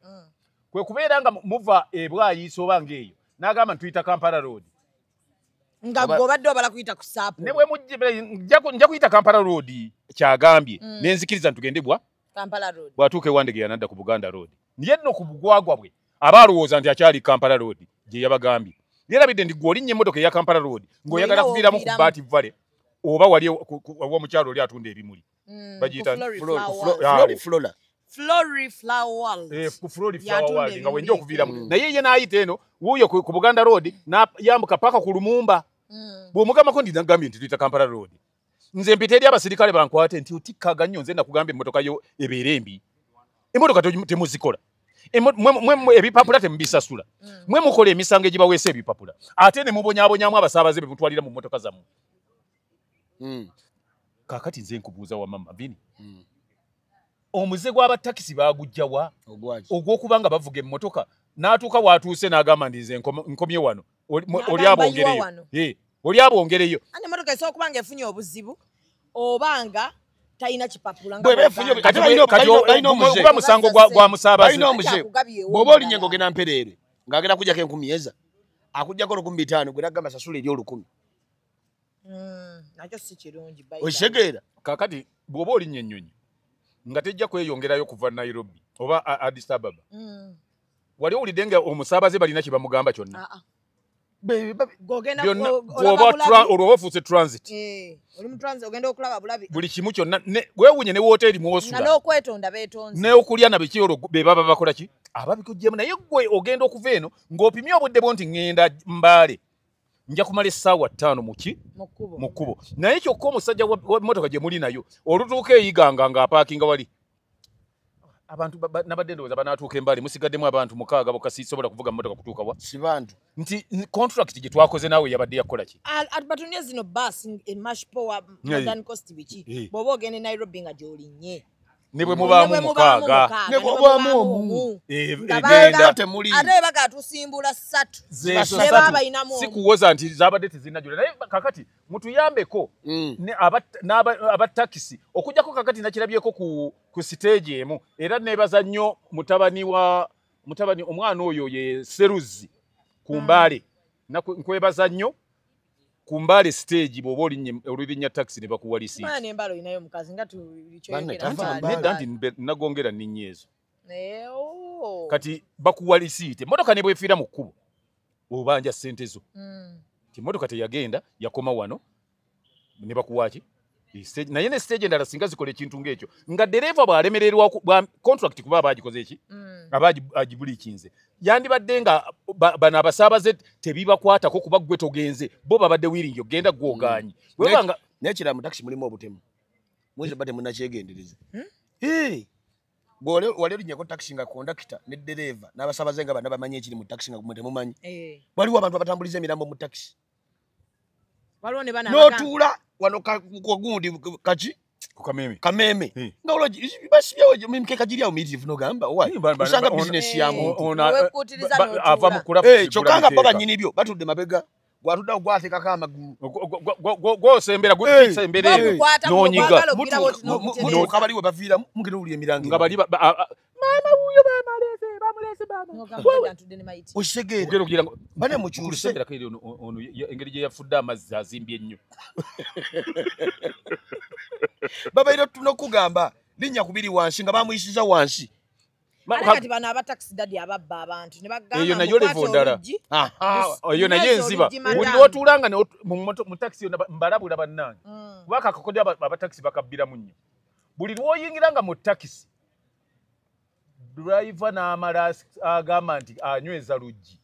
Kwe kubeera nga muva e Bwayiisa oba ng'eyo n'agamba ntuyita Kampala Road. Nga gw'obadde obala kuyita ku Saapo. Ne bwe nja kuyita Kampala Road kyagambye ne nzikiriza ntugende bwa Kampala Road. Bw'atuuka e Wandegeya n'adda ku Buganda Road. Naye nno ku bugwagwa bwe aba alowooza nti akyali Kampala Road gye yabagambye. Yeerabidde nti gwe olinnya emmotoka eya Kampala Road ng'oyagala kuviiramu ku Baati Valley oba wali ow'omukyalo oli atunda ebimuli. Bagiyita Flora. Flori Flower World. Ku Flori Flower World nga wenja okuviiramu. Naye ye n'ayita eno wuuyo ku Buganda Road n'ayambuka paka ku Lumumba. Bw'omugambako nti nagambye nti tuyita Kampala Road. Nze mpita eri abasirikale bankwate nti otikkaga nnyo nze nakugambye emmotoka yo ebeere embi. Emmotoka temuzikola. Mwe ebipapula temubisasula. Mwe mukola emisango egibaweesa ebipapula. Ate ne mubonyaabonyaamu abasaabaze be mutwalira mu mmotoka zammwe. Kaakati nze nkubuuza wa mama Vini. Omuze gw'abatakisi baagujja wa ogw'okuba nga bavuga emmotoka n'atuuka w'atuuse n'agamba nti nze nkomye wano oli abongereyo. Oli abongereyo. Ate emmotoka esobola okuba nga efunye obuzibu oba nga talina kipapula nga musango gwa musaabaze. Balina omuze. Bw'oba olinye ng'ogenda Mpereere ng'agenda kujjako 1000 eza akuggyako 1500 gwe n'agamba sasula eri 1000. Nakyo si kirungi. Okitegeera? Kaakati bw'oba olinnya ennyonyi nga tejja kweyongerayo kuva Nairobi oba Addis Ababa. Wali owulidde nga omusaabaze balina kye bamugamba kyonna? Olwo ofuuse transit. Buli kimu kyonna weewuunye ne wooteeri mw'osula. N'okwetonda beetonze. N'okulya na biki olwo be baba bakola ki? Ababikuggyemu naye ggwe ogenda okuva eno ng'opimye obudde bwo nti ŋŋenda Mbale. Nja kumala essaawa 5 mu ki? Mu kkubo. Naye kyokka omusajja w'emmotoka gye muli nayo olutuuka eyiganga ng'apaakinga wali. Abantu nabadde ndowooza banaatuuka e Mbale musigaddemu abantu 6 bokka sisobola kuvuga mmotoka kutuuka wa. Si bantu. Nti contract gye twakoze naawe yabadde yakola ki? Batunye zino bus e Power Modern Coast biki. Bw'oba ogenda e Nairobi nga gy'olinnye. Ne bwe mubaamu 6. Ne bw'obaamu omu. Egenda temuli. Ate baga tusimbula 3. Ne baba inamu. Si kuwoza nti zaabadde tezinnajula. Naye kakati mutuyambeko abatakisi okujjako kakati nakirabyeko ku stage emu era neebaza nnyo mutabani omwana oyo ye Seruzi ku Mbale. Nkwebaza nnyo ku Mbale stage bw'oba olinnya taxi ne bakuwa lisiiti. Mwana Embale olinayo mukazi nga tukyoyogera. Nedda nti nagongera nninnya ezo. Kati bakuwa lisiiti. Emmotoka ne bw'efiira mu kkubo obanja ssente zo. Nti emmotoka teyagenda yakoma wano ne bakuwa ki? Naye ne stage endala singa zikola ekintu ng'ekyo nga ddereeva bw'alemererwa contract kuba aba agikoze ki? Aba agibulikinze. Yandibadde nga bano abasaabaze tebibakwatako kuba ggwe togenze bo babadde wiringi ogenda gw'ogaanyi. Naye ekirala mu takisi mulimu obutemu. Muyinza obba temunnakyegendereza. Wali olinnyeko takisi nga kondakita ne ddereeva n'abasaabaze nga bonna bamanyi ekiri mu takisi nga mmwe temumanyi. Waliwo abantu abatambuliza emirambo mu takisi. N'otuula wano gundi kaki? Ku Kameme. Kameme. Nga olwo basibyewo emikeeka giri awo miyitirivu n'ogamba owa osanga bizinesi ya muntu. Ava mu kulaba Kyokka nga bo bannyini byo batudde mabega. Gwatuddawo gwateekako amagulu. Gwosembera gusembera n'onyiga. Mutuuka bali we baviiramu mugenda owulira emirango. Nga bali maama wuuyo bamulese maama. Okitegeera. Bane mukyuse. Ono engeri gye yafudde amazzi azimbye ennyo. Babaire tulina okugamba linnya kubiri wansi nga bamuyisiza wansi. Kati bano aba taxi daddy ababba abantu ne bagamba eyo nayo level ndala. Eyo nayo enziba. Buli lw'otuulanga mu taxi yonna mbalabula bannange. Kubanga akakodyo aba taxi bakabbiramu nnyo. Buli lw'oyingiranga mu taxi driver n'amala agamba nti anyweza luggi.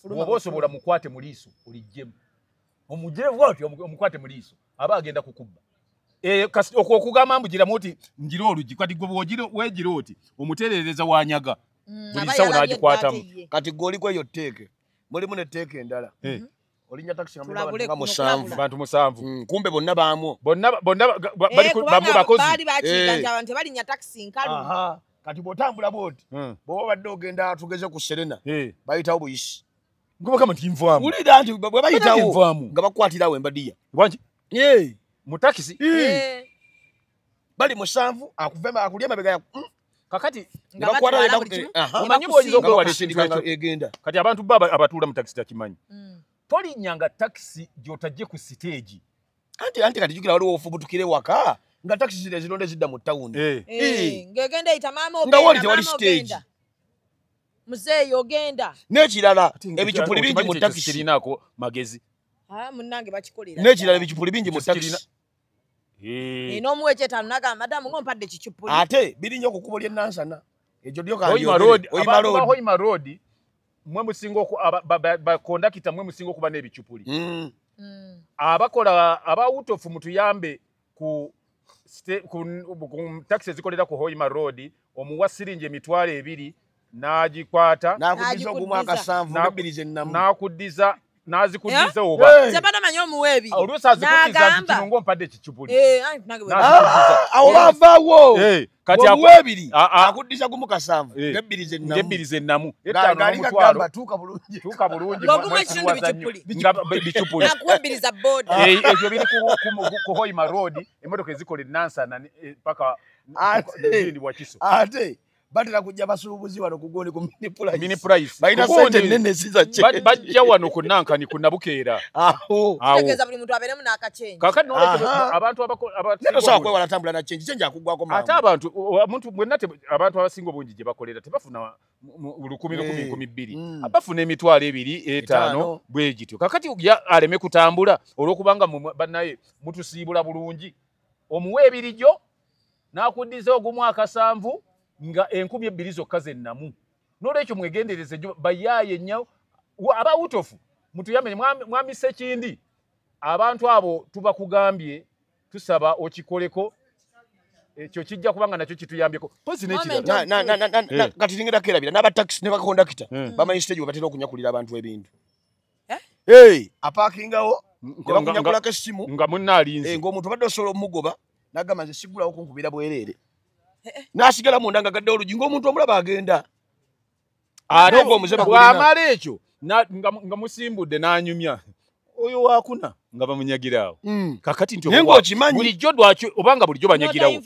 Bw'oba osobola mukwate mu liiso oliggyemu. Omuggyemu bw'otyo omukwate mu liiso aba agenda kukubba. Okwo okugamba mbugiramu oti ngira oluggi kati gwe weegira oti omutereereza wanyaga buli nsawo n'agikwatamu. Kati gwe oli kweyo tteeke mulimu n'etteeka endala. Olinnya takisi nga musanvu. Bantu musanvu. Kumbe bonna baamwo. Bonna bali bakozi. Baali bakiika nti abantu tebalinnya takisi nkalu. Kati bw'otambula bw'oti bw'oba obadde ogenda tugeze ku Serena bayitawo buyisi. Ngubagamba nti nvaamu. Wulira nti bwe bayitawo nga bakukwatirawo embadiya. Lwaki? Mu takisi bali musanvu akulya emabega kakati omanyi bw'oyinza okwewala ekintu ekyo egenda. Kati abantu bo abatuula mu takisi takimanyi. Tolinnyanga takisi gy'otajje ku siteegi. Anti kati jjukira waliwo ofubutukire waka nga takisi zino ezironde zidda mu tawuni. Ng'egenda eyita maama nga wali ogenda, tewali maama siteegi. ogenda. Muzeeyi ogenda. N'ekirala ebicupuli bingi mu takisi. Kirinaako magezi. Munnange bakikolera. N'ekirala ebicupuli bingi mu takisi. N'omuwa ekyetaano n'agamba madamu ng'ompadde kicupuli. Ate biri nnyo ku kkubo ly'e Nansana. Ekyo lyo Hoima Road, abantu ba Hoima Road mwe musinga bakondakita mwe musinga okuba n'ebicupuli. Abakola aba utofu mutuyambe ku taxi ezikolera ku Hoima Road omuwa siringi 20,000 n'agikwata n'akuddiza ogumu akasanvu n'ebbiri ennamu n'akuddiza n'azikuddiza oba nze bana manyi omuwa ebiri oluusi azikuddiza nti kino ng'ompadde ekicupuli. Awo bavaawo kati omuwa ebiri akuddiza gumu kasanvu n'ebbiri zennamu etaano tuuka bulungi tuuka bulungi ng'ogumu ekitundu bicupuli bicupuli akuwa ebbiri za boda. Ebyo biri ku Hoima Road emmotoka ezikola e Nansana paka Wakiso. Ate batera kujja basuubuzi wano ku goni ku mini price. Mini price. Balina sente nnene siza kye. Bajja wano ku Nankani ku Nabukeera. Awo. Kitegeeza buli muntu abeeremu n'akachenji. Kaakati n'olwekyo abantu tosobola kwewala tambula na chenji, chenji akuggwako mangu. Ate abantu omuntu mwenna abantu abasinga obungi gye bakolera tebafuna 1,000 1,200. Bafuna 2,000 5,000 bwe gityo. Kaakati aleme kutambula olw'okubanga bannaye mutusiibula bulungi. Omuwa ebiri gyo n'akuddiza ogumu akasanvu nga 2,000 zokka zennamu. N'olwekyo mwegendereze bayaaye nnyo aba utofu mutuyambe mwami Ssekindi abantu abo tubakugambye tusaba okikoleko ekyo kijja kubanga nakyo kituyambyeko. Pozi n'ekirala kati tingenda kerabira n'aba taxi ne bakondakita bamanyi stage we batera okunyakulira abantu ebintu. Apaakingawo ne bakunyakulako essimu nga munna alinze ng'omuntu obadde osobola omugoba n'agamba nze siggulawo kunkubira bwereere. N'asigala munda nga gadde oluggi ng'omuntu omulaba agenda. Ate bw'amala ekyo nga musimbudde n'anyumya oyo waakuna nga bamunyagiraawo. Kakati nti bulijjo lwaki obanga bulijjo banyagirawo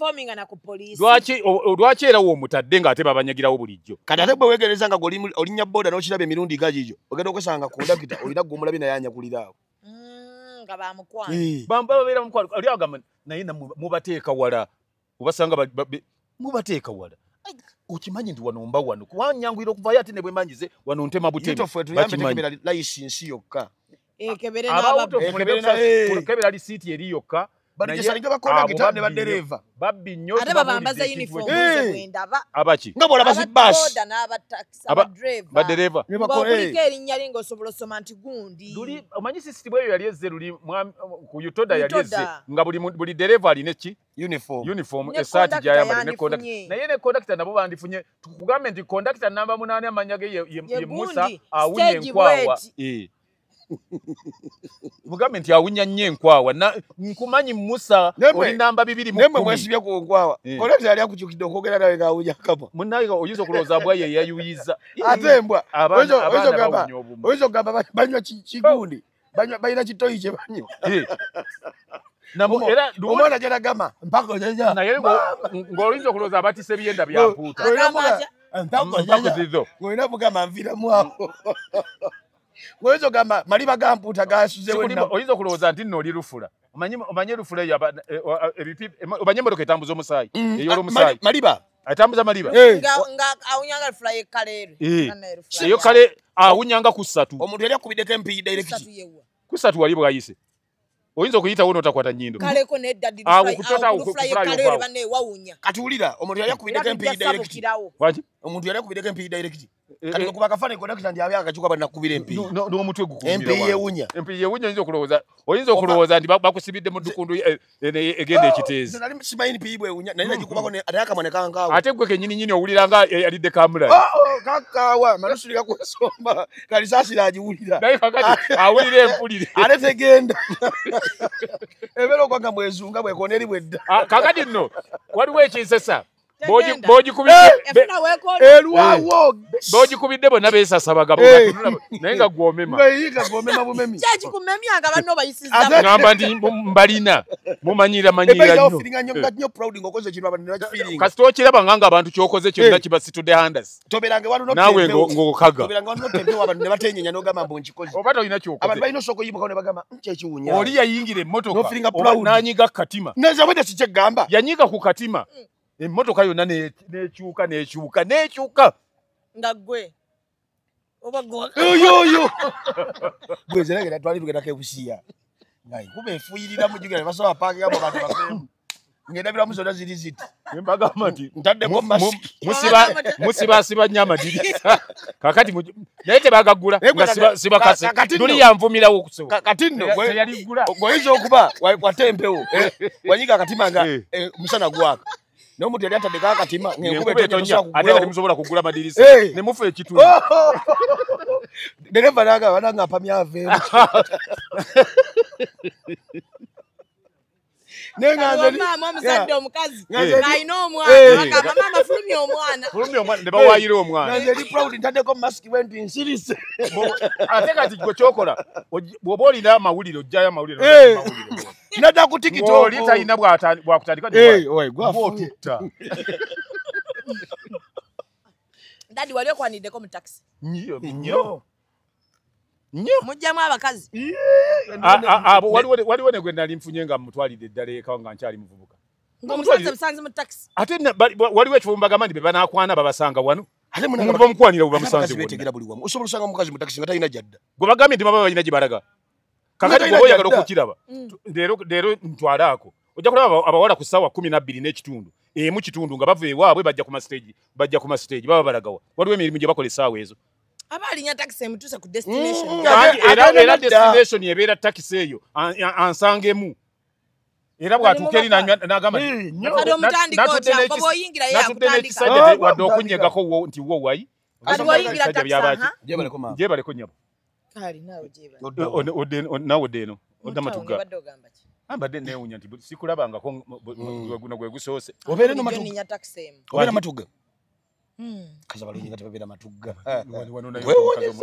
lwaki era w'omutadde ng'ate babanyagirawo bulijjo. Kati ate bwe weegereza nga olinnya booda n'okiraba emirundi nga gigyo ogenda okwesanga kondakita olina gwe omulabye naye anyakuliraawo. Nga bamukwano. Babeera mukwano oli agamba naye mubateeka wala obasanga mubateeka wala. Okimanyi nti wano mba wano kuwanyanguyira okuvayo ate ne bwe mbanjize wano ntema buteme. Bakimanyi layisinsi yokka. Kebera lisiiti eri yokka. Babbi nnyo ate babambaza uniform nze bwe ndaba. Abaki? Nga bw'olaba zi bus. Badereeva. Ng'okuliko erinnya lye ng'osobola osoma nti gundi. Luli omanyi sisitimu eyo yali ezze luli ku Utoda yali ezze nga buli dereeva alina ki? Uniform essaati gy'ayambadde ne kondakita. Naye ne kondakita nabo bandifunye tukugambe nti kondakita namba 8 amannya ge ye Musa awunya enkwawa. Mugambe nti awunya nnyo enkwawa. Nkumanyi Musa oli namba 2 mu 10. Mwesibye ku nkwawa. Kolekita yali akukyukidde okwogera nawe ng'awunya kamwa. Munnaye oyinza okulowooza mbwa ye yayuyiza. Ate embwa. Oyinza okugamba banywa kigundi. Balina kitoyi kye banywa. Omwana gy'anagamba mpaka ojeja. Naye ng'oyinza okulowooza abatise ebyenda bya mpuuta. Ng'olina mugamba nviiramu awo. Oyinza okugamba maliba ga mpuuta gasuzewo. Oyinza okulowooza nti nno oli lufula. Omanye lufula eyo omanye emmotoka etambuza omusaayi. Eyoola omusaayi. Maliba. Atambuza maliba. Nga awunyanga lufula ye kaleero. Eyo kale awunyanga ku 3. Omuntu yali akubiddeko empiyi direct. Ku 3 wali bwayise. Oyinza okuyitawo n'otakwata nnyindo. Kaleko nedda lufula ye kaleero banne wawunya. Kati wulira omuntu yali akubiddeko empiyi direct. Waki? Omuntu yali akubiddeko empiyi direct. Kati kuba akafaananyi konna nti abe akakyuka bannakubira empiyi. N'omutwe gukuumira. Empiyi yewunya. Empiyi yewunya oyinza okulowooza nti bakusibidde mu ddukundu egenda ekiteezi. Nali simanyi mpiyi bwewunya naye nagikubako ate akamwa ne kankaawa. Ate gwe kennyini nnyini owulira nga alidde kamulali. Kakaawa malusulira kwesomba kalisaasira agiwulira. Naye kakati awulira empulire. Ate tegenda. Ebeera okwanga bwezunga bwekoona eri bwedda. Kakati nno waliwo ekinsesa. Bogikubidde bonna beesasa bagabo naye nga gwomema. Kyekikumemya nga banno bayisizza. Ngamba nti mbalina mumanyira manyiira nnyo. Kasita okiraba nga abantu ky'okoze kyonna kibasitudde handasi. Naawe ng'okaga. Oba tolina ky'okoze. Oli yayingira emmotoka n'anyiga ku katima. Yanyiga ku katima. Emmotoka yonna n'ekyuka n'ekyuka n'ekyuka. Nga ggwe. Oba ggwe. Oyo. Gwe nze nange twali tugendako e Busia. Nga enkuba efuuyirira mujjukira ne basaba paakinga mu bantu baveemu. Ng'endabirwamu zonna ziri ziti. Mbagamba nti ntaddeko masiki. Musibaasiba nnyo amadirisa. Kaakati naye tebagaggula nga sibakase. Luli yanvumirawo okusobola. Kati nno teyaligula. Oyinza okuba wate empewo. Wanyiga akatima nga omusana gwaka. N'omuntu yali ataddeko akatima ng'enkuba etonya ate nga temusobola kugula madirisa ne mufa ekituli. Dereva n'agamba nange apamya aveemu. Maama omuzadde omukazi ng'alina omwana agamba maama fulumya omwana. Fulumya omwana ne bawaayira omwana. Nze ndi proud ntaddeko masiki bwe nti nsirise. Ate kati gwe ky'okola bw'oba olina amawulire oggyayo amawulire. Nadda ku TikTok. Oli talina bwakutandika bw'otutta. Daddy wali okwaniddeko mu takisi? Nnyo. Nnyo. Mujjamu abakazi. Abo waliwo ne gwe nali nfunye nga mutwalidde eddala eka nga nkyali muvubuka. Ng'omusanze busanzi mu takisi. Ate waliwo ekifo mbagamba nti be banakwana babasanga wano. Ate omuntu bamukwanira bwe bamusanze wonna. Buli wamu. Osobola osanga omukazi mu takisi nga talina gy'adda. Gwe bagambye nti baba balina gye balaga. Kakati bw'oba oyagala okukiraba leero ntwalaako. Ojja kulaba abawala ku ssaawa 12 n'ekitundu. Emu kitundu nga bava ewaabwe bajja ku masiteegi bajja ku masiteegi baba balagawa. Waliwo emirimu gye bakola essaawa ezo. Aba alinya takisi emutuuse ku destination. Era destination ebeera takisi eyo ansangemu. Era bw'atuuka eri n'agamba Kati omutandika otya bw'oba oyingira ye akutandika. Wadde okunyegako nti wo wayi. Kati bw'oyingira takisi aha. Gyebaleko nnyabo. Kale naawe gyebale. Naawe odde eno odda Matugga. Obadde ogamba ki? Mbadde neewuunya nti sikulabangako guno gwe gusoose. Obeera eno Matugga. Nninnya takisi emu. Obeera Matugga. Kazi abalungi nga tebabeera Matugga.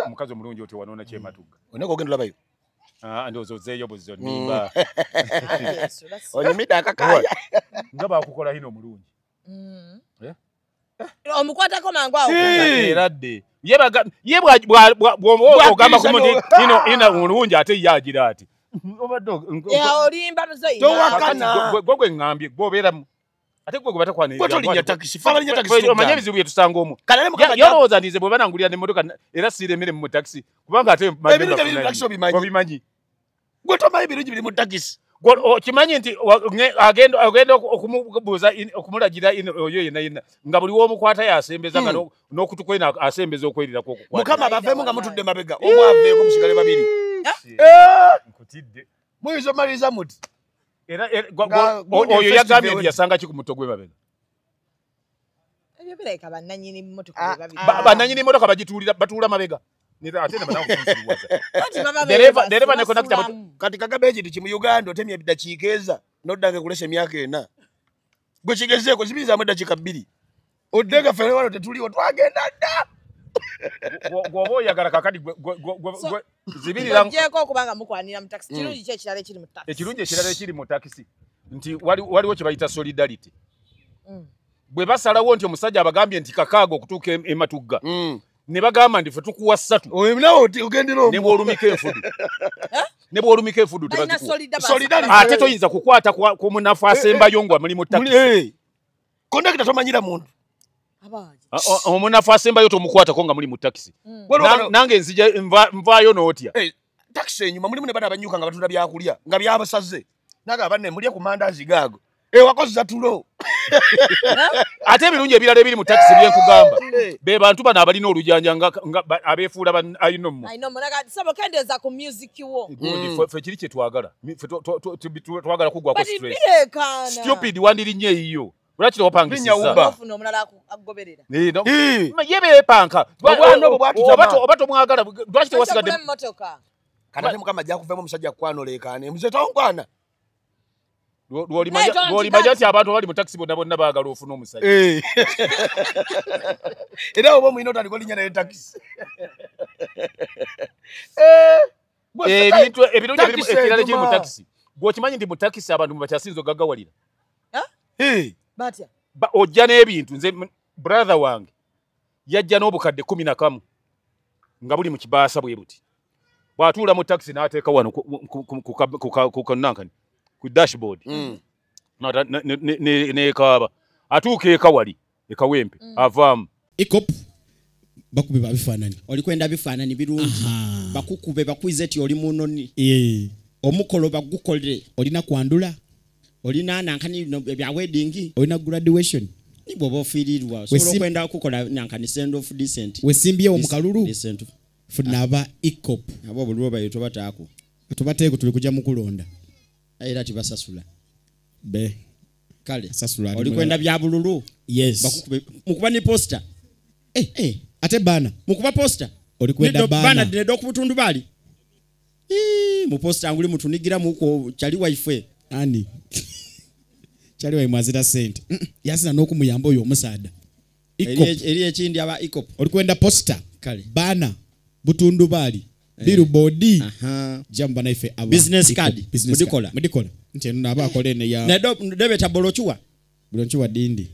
Omukazi omulungi otyo wanoona ki e Matugga? Olina ogenda olabayo? Ndowooza ozzeeyo buzzi onnimba. Onyumidde akakaaya. Nga baakukola hino omulungi. Omukwatako mangu awo. Era dde. Ye bw'oba ogamba ku muntu hino omulungi ate ye agira ati. Obadde olimba muzeeyi. Towakana. Gwe gwe ŋŋambye gwe obeera ate gwe gwe batakwanirira. Gwe tolinnya takisi, ffe abalinnya takisi Omanye ebizibu bye tusanga omwo. Yalowooza nti nze bwe banangulira n'emmotoka era siiremere mu takisi kubanga ate Ebirungi ebiri mu takisi obimanyi. Obimanyi. Gwe tomanyi birungi biri mu takisi. Okimanyi nti agenda okumubuuza okumulagira oyo yenna yenna nga buli w'omukwata y'asembeza nga n'okutu kwe asembeza okwerira kw'okukwata. Mukama baveemu nga mutudde mabega omu aveeko musigale babiri. Nkutidde. Muyinza omaliriza muti. Era oyo yagambye nti yasanga ki ku mutto gw'emabega? Ebyo birabika bannannyini mmotoka be babiri. Bannannyini mmotoka bagituulira batuula mabega. Ate na dereva ne conductor kati kagabeji nti mu Uganda otemye ebidakiika eza noddange kulesa emyaka ena gwe kigezeeko zibirizamu eddakiika 2 oddega ffe wano tetuliwo twagenda dda. Gwoba oyagala kakati zibirira ogyeko okubanga mukwanira mu taxi. Kirungi ki ekirala ekiri mu taxi? Ekirungi ekirala ekiri mu taxi nti waliwo kye bayita solidarity. Bwe basalawo nti omusajja abagambye nti kakaaga okutuuka ematugga ne bagamba nti ffe tukuwa 3 ne bw'olumika enfudu ne bw'olumika enfudu tebazikuwa. Ate toyinza kukwata ku munafu asembayo nga muli mu taxi. Kondakita tomanyira muntu. Omunafu asembayo tomukwatako nga muli mu taxi. Nange nzija nvaayo n'otya. Taxi enyuma mulimu ne bana abanyuka nga batunda byakulya nga byabasaze. Naga banne mulye ku mandazi gaago. Wakozesa tulo. Ate ebirungi ebirala ebiri mu taxi bye nkugamba. Be bantu bano abalina olujanja nga abeefuula ayinomo. Ayinomo naga sabo kendeeza ku music wo. Ffe kiri kye twagala. Ffe twagala kugwako stress. Stupid wandirinye eyiyo. Lwaki tewapangisiza? Ofuna omulala akugoberera. Ye beepanka. Oba tomwagala lwaki tewasigadde mmotoka? Kati ate Mukama ajja kuvamu omusajja kukwanoleekaane. Mzee tonkwana. Lw'olimanya nti abantu abali mu taxi bonna bonna baagala ofuna omusajja. Era oba omulina otandika olinnya naye taxi. Ebintu ebirungi ekirala ekiri mu taxi. Gwe okimanyi nti mu taxi abantu bakyasinze ogaggawalira. Batya. Ojja n'ebintu. Nze brother wange yajja n'obukadde 11 nga buli mu kibaasa bwe buti. Bw'atuula mu taxi n'ateeka wano ku dashboard. Nekaaba atuuka eka wali ekawempe avaamu. Ecop bakube babifaananyi. Olikwenda bifaananyi birungi. Bakukube bakwize ti oli munoni. Omukolo bagukolere. Olina kwandula. Olina nankani bya wedding. Olina graduation. Ni bw'oba ofiirirwa osobola okwenda okukola nankani send off decent. Wesimbyewo mu kalulu. Funa aba Ecop. Abo buli bayo tobataako. Tubateeko tuli kujja mu kulonda. Era tibasasula. Be. Kale. Sasula. Olikwenda bya bululu. Yes. Bakukube mukuba ni poster. Ate bana. Mukuba poster. Olikwenda bana. Bana dinedo ku butundu bali. Mu poster nguli mutunigira muko chali waife. Ani. Chali wa mwazira sente. Yasina n'okumuyamba oyo omusaada. Eri ekindi aba Ecop. Olikwenda poster. Kale. Bana butundu bali. Billboard. Jamba naife aba business card. Mudikola. Mudikola. Nti eno aba akole ne ya. Nedo debeta bolochuwa. Bolochuwa dindi.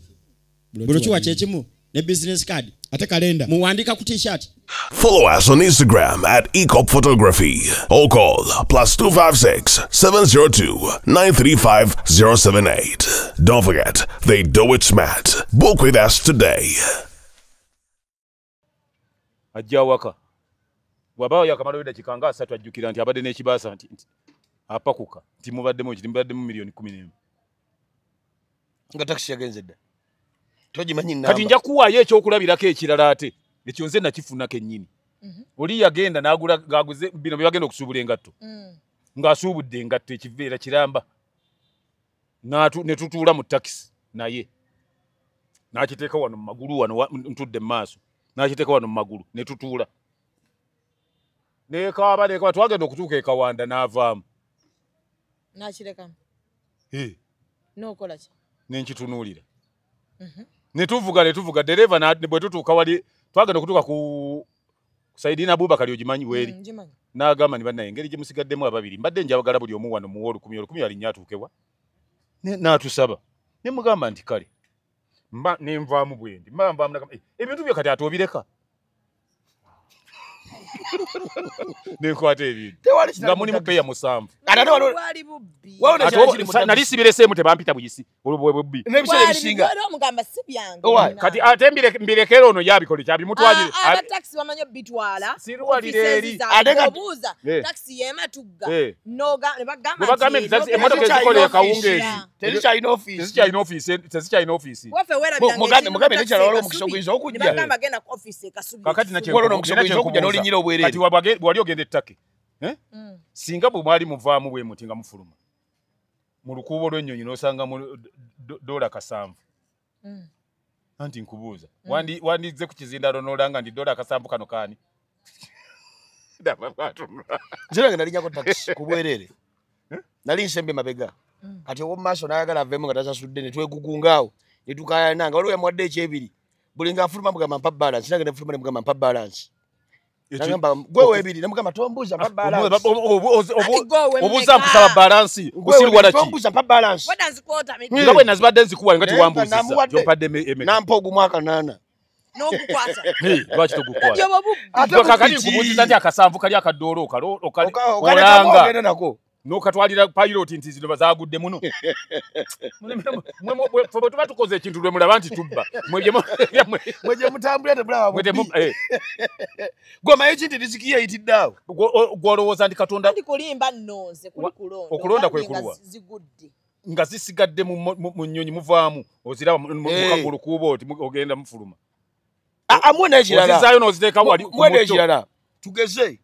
Bolochuwa kyekimu ne business card. Ate kalenda. Muwandika ku t-shirt. Follow us on Instagram at Ecop Photography or call +256 702 935 078. Don't forget, they do it smart. Book with us today. Ajja waka. Bw'aba yakamala eddakiika nga 3 ajjukira nti abadde n'ekibaasa nti apakuka nti mubaddemu kiti mubaddemu miliyoni 11. Nga taxi yagenze dda. Togimanyi namba. Kati nja kuwaayo ekyokulabirako ekirala ate ekyo nze nakifuna kennyini. Oli yagenda n'agula gaguze bino bye bagenda okusuubula engatto. Ng'asuubudde engatto ekiveera kiramba. Ne tutuula mu takisi naye. N'akiteeka wano mu magulu wano ntudde mu maaso. N'akiteeka wano mu magulu ne tutuula. Nekaaba nekaaba twagenda okutuuka e Kawanda n'avaamu. N'akirekamu. N'okola ki? Ne nkitunuulira. Ne tuvuga dereva bwe tutuuka wali twagenda okutuuka ku Saidina Abubakar ogimanyi weeri. N'agamba ni bannaye engeri gye musigaddemu ababiri mbadde njagala buli omu wano muwe 1,000 alinnya atuukewa. N'atusaba. Ne mugamba nti kale mba ne nvaamu bwendi. Mba nvaamu nagamba ebintu byo kati ate obireka. Nenkwata ebintu nga mulimu peya 7. Nali sibireseemu tebampita buyisi olwo bwe bubbi. Kati ate mbirekere ono yabikola kyabimutwalire. Aba taxi bamanyi obitwala. Obuuza taxi y'ematugga ne bagamba nti emmotoka ezikola ekawungeezi tezikyalina ofiisi. Kakati kati wali ogenda ettake singa bwe mwali muvaamu bwe muti nga mufuluma mu lukuubo lw'ennyonyi n'osangamu $7. Anti nkubuuza wandizze ku kizindalo n'olanga nti $7 kano kaani? Nze nange nalinyako takisi ku bwereere. Nali nsembe mabega. Kati ow'omu maaso n'ayagala aveemu nga tasasudde ne twegugungaawo ne tukaayana nga waliwo yamuwadde ekyebiri. Buli ng'afuluma mugamba mpa balance, nange ne nfuluma ne mugamba mpa balance. Nagamba gwe webiri ne mugamba tombuuza mpa balance. Obuuza nkusaba balance osirwala ki? Tombuuza mpa balance. Wada nzikuota miti. Nga bwe nazibadde nzikuwa nga tewambuuzizza. Gy'ompadde emeka. Nampa ogumwaka 8. N'ogukwata. Lwaki togukwata? Kakati nkubuuziza nti akasanvu kali akadoolo olanga nako. N'okatwalira pilot nti zino zaagudde muno. Ffe bwe tuba tukoze ekintu lwe mulaba nti tubba. Mwe gye mutambulira temulaba bubbi. Gwe omanyi ki nti riziki ye eyitidde awo? Gw'olowooza nti Katonda. Ndi kulimba nno nze kuli kulonda. Okulonda kwe kuluwa. Zigudde. Nga zisigadde mu nnyonyi muvaamu oziraba mu kagulu kuuba oti ogenda mufuluma. Amwe n'ekirala. Ozizaayo n'oziteeka wali ku Mwe muto. n'ekirala. Tugeze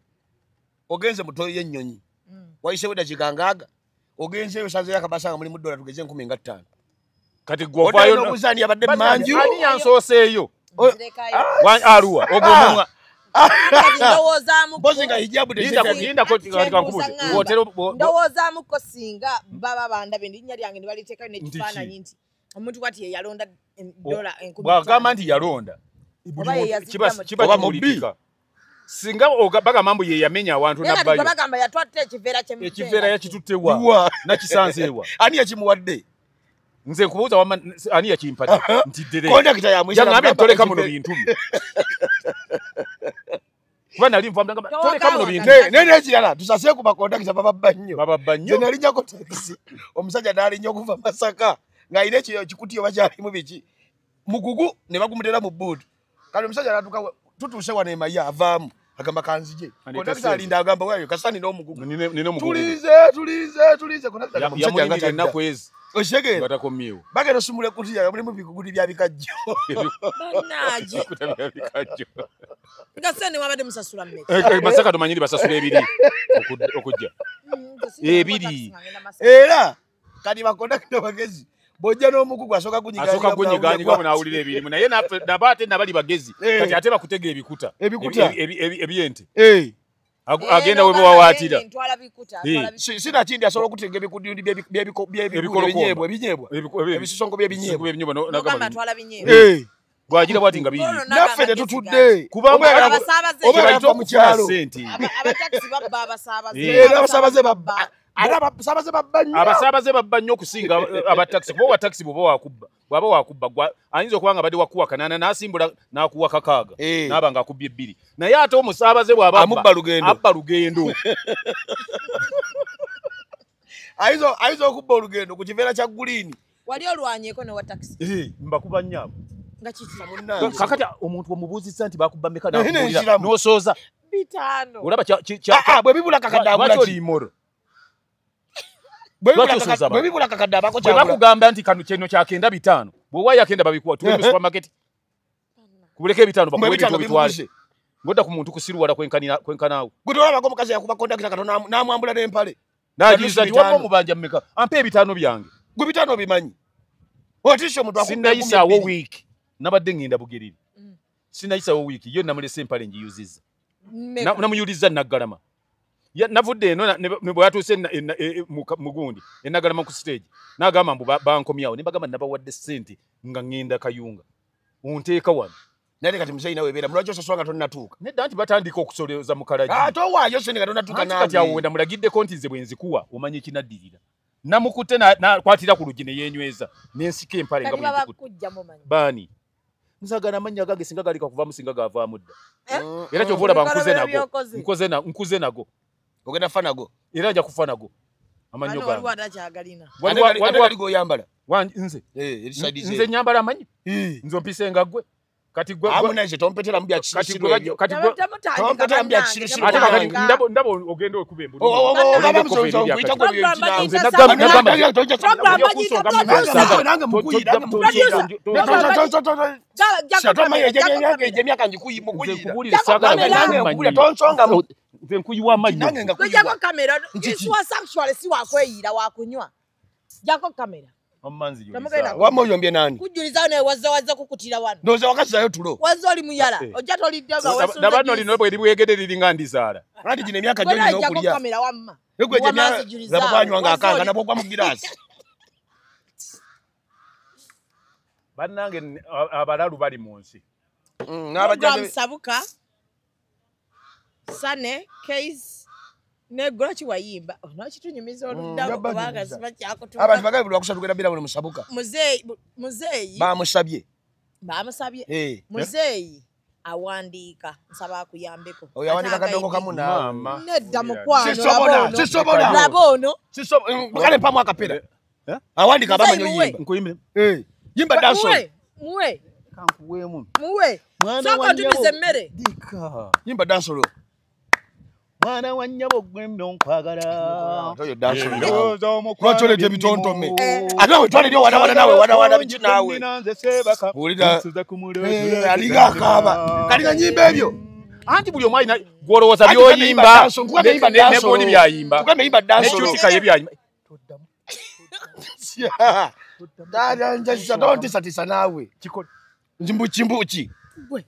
ogenze mu ttoyi y'ennyonyi. Wayiseewo eddakiika ngaaga ogenzeeyo osanzeeyo akabasa nga mulimu dola tugeze 15,000. Kati gwe ovaayo n'obuzaani yabadde manju. Ani yansooseeyo? Aruwa ogwo omumwa. Mpozi nga hijabu Ndowoozaamuko singa baba bandabye erinnya lyange ne baliteekayo n'ekifaananyi nti omuntu bw'ati ye yalonda dola 5,000. Bw'agamba nti yalonda kiba kimulitika. Singa bagamba mbu ye yamenya awantu n'abbayo. Bagamba yatwatte ekiveera ky'emiceere. Ekiveera yakitutte wa? Nakisanze wa? Ani yakimuwadde? Nze nkubuuza wamma ani yakimpadde? Nti ddereva. Kondakita yamuyisa. Yangambye toleka muno bintu bye. Kuba nali nva ngamba toleka muno bintu. Naye n'ekirala tusasire ku bakondakita bababba nnyo. Bababba nnyo. Nze nalinnyako takisi omusajja n'alinnya okuva Masaka ng'alina ekikutiya oba kyalimu biki. Mugugu ne bagumutera mu bbuutu. Kale omusajja n'atuuka tutuuse wano e Maya avaamu. Agamba kanzije. Kondakita alinda agamba waayo kasita nina omugugu. Tulize kondakita agamba omusajja nga ennaku ezi. Oshegera. Batakomyewo. Bagenda osumula ekutiya mulimu bigugu bya bikajjo. Bannaaje. Bya bikajjo. Nga ssente mwabadde musasula mmeka? Masaka tomanyi basasula ebiri okujja. Ebiri. Era kati bakondakita bagezi. Bw'ojja n'omugugu asooka kunyiganyiga n'awulira ebirimu naye nabo ate nabali bagezi kati ate bakutega ebikuta ebyente agenda we bawaatira. Sinakindi asobola okutega ebikudundi by'ebinyeebwa ebisosonko by'ebinyeebwa. Bw'agira bw'ati nga bingi. Naffe tetutudde kubanga oba mu kyalo. Abatakisi babba abasaabaze. Era abasaabaze babba. Ate abasaabaze babba nnyo. Abasaabaze babba nnyo okusinga abatakisi kuba owatakisi bw'oba wakubba bw'aba wakubba ayinza okuba nga abadde wakuwa 8 n'asimbula n'akuwa 6 n'aba ng'akubbye 2 naye ate omusaabaze bw'aba amubba lugendo abba lugendo. Ayinza okubba olugendo ku kiveera kya guliini. Wali olwanyeeko ne wa takisi? Mbakuba nnyo abo. Nga kiki? Kakati omuntu omubuuzizza nti bakubba mmeka n'akubuulira n'osooza 5. Olaba bwe bibula kakadde agula ki? Bwe bibula kakadde abako kyagula. Bwe bakugamba nti kano kino kyakenda 5 bw'owa yakenda babikuwa tuwe mu supermarket kubuleka 5 bakuwe ebintu obitwale. Ng'odda ku muntu kusiruwala kwenkanaawo. Gwe tolabako omukazi yakuba kondakita katono n'amwambula n'empale. N'agiriza nti wamma omubanja mmeka ampe 5 byange. Gwe 5 obimanyi. Otisha omuntu akubba Sinnayisaawo wiiki nabadde ngenda Bugerere. Sinnayisaawo wiiki yo namulese empale ngiyuzizza. Namuyulizza Naggalama. Navudde eno bwe yatuuse mugundi Ennagalama ku stage n'agamba mbu bankomyawo ne mbagamba nabawadde ssente nga ŋŋenda Kayunga onteeka wano. Naye kati muzeeyi nawe beera lwaki osasula nga tonnatuuka? Nedda nti batandika okusolooza mu kalagi. Towaayo ssente nga tonnatuuka nange. Kati awo namulagiddeko nti nze bwe nzikuwa omanya ekinaddirira. Namukutte nakwatira ku luggi ne yeenyweza n'ensika empale nga bwe ngikutte. Baani? Nzagana amannya gange singa galika kuvaamu singa gavaamu dda. Era ky'ova olaba nkuze nago. Nkuze nago. Ogenda kufa nago? Era nja kufa nago. Amannyo gange. Waliwo atakyagalina. Waliwo goyambala? Nze. Nze nnyambala amanyi? Nze ompise nga ggwe. Kati gwe Harmonize tompetera mu bya kisirusiru ebyo. Kati gwe tompetera mu bya kisirusiru. Ate kati ndabo ogenda okuba embulu. Ogamba musonso nkuyita gwe Nze nagamba nange mukuyira emyaka ngikuyira. Tonsonga nze nkuyiwa amannyo. Gwe jako kamera. Isiwa sexual si wakweyira wakunywa. Jako kamera. Wamma oyombye nani? Kujjuliza naye wazza kukutira wano. Ndowooza wakazzayo tulo. Wazza oli muyala. Ojja tolidde nga weesunze. Nabano lino bwe libwegedde liringa ndizaala. Anti gino emyaka gy'olina okulya. Kamera wamma. Bwanywanga akanga nabwo gwa mu giraasi. Bannange abalalu bali mu nsi. N'abajja Sabuka. Sane Case negula kiwayimba onokitunyumiza oluddawo kubanga siba kyakutuuka. Abantu bagabe buli lwakusatu tugenda bira buli musabuka. Muzeeyi bamusabye. Muzeeyi awandiika nsaba akuyambeko. Oyo awandiika kadongo kamu naawe. Nedda mukwano. Sisobola. Laba ono. Kale mpamu akapera. Awandiika abamanyi oyimba. Nkuyimbire. Yimba dancehall. Muwe. Kankuweemu. Muwe. Sooka ntumize emmere. Dika. Yimba dancehall. Mwana wa nnyabo gwe nno nkwagala. Oyo dancehall. Lwaki oleeta ebitontome? Ate nawe twala eri owanawala naawe wanawana biki naawe. Wulira alinga akaaba. Kalinga nnyimba ebyo. Anti buli omu alina gw'olowooza by'oyimba. Ne gundi by'ayimba. Tugambe yimba dancehall. Ne Cutika ye by'ayimba. Tontisatisa naawe. Mbuki mbuki. Gwe.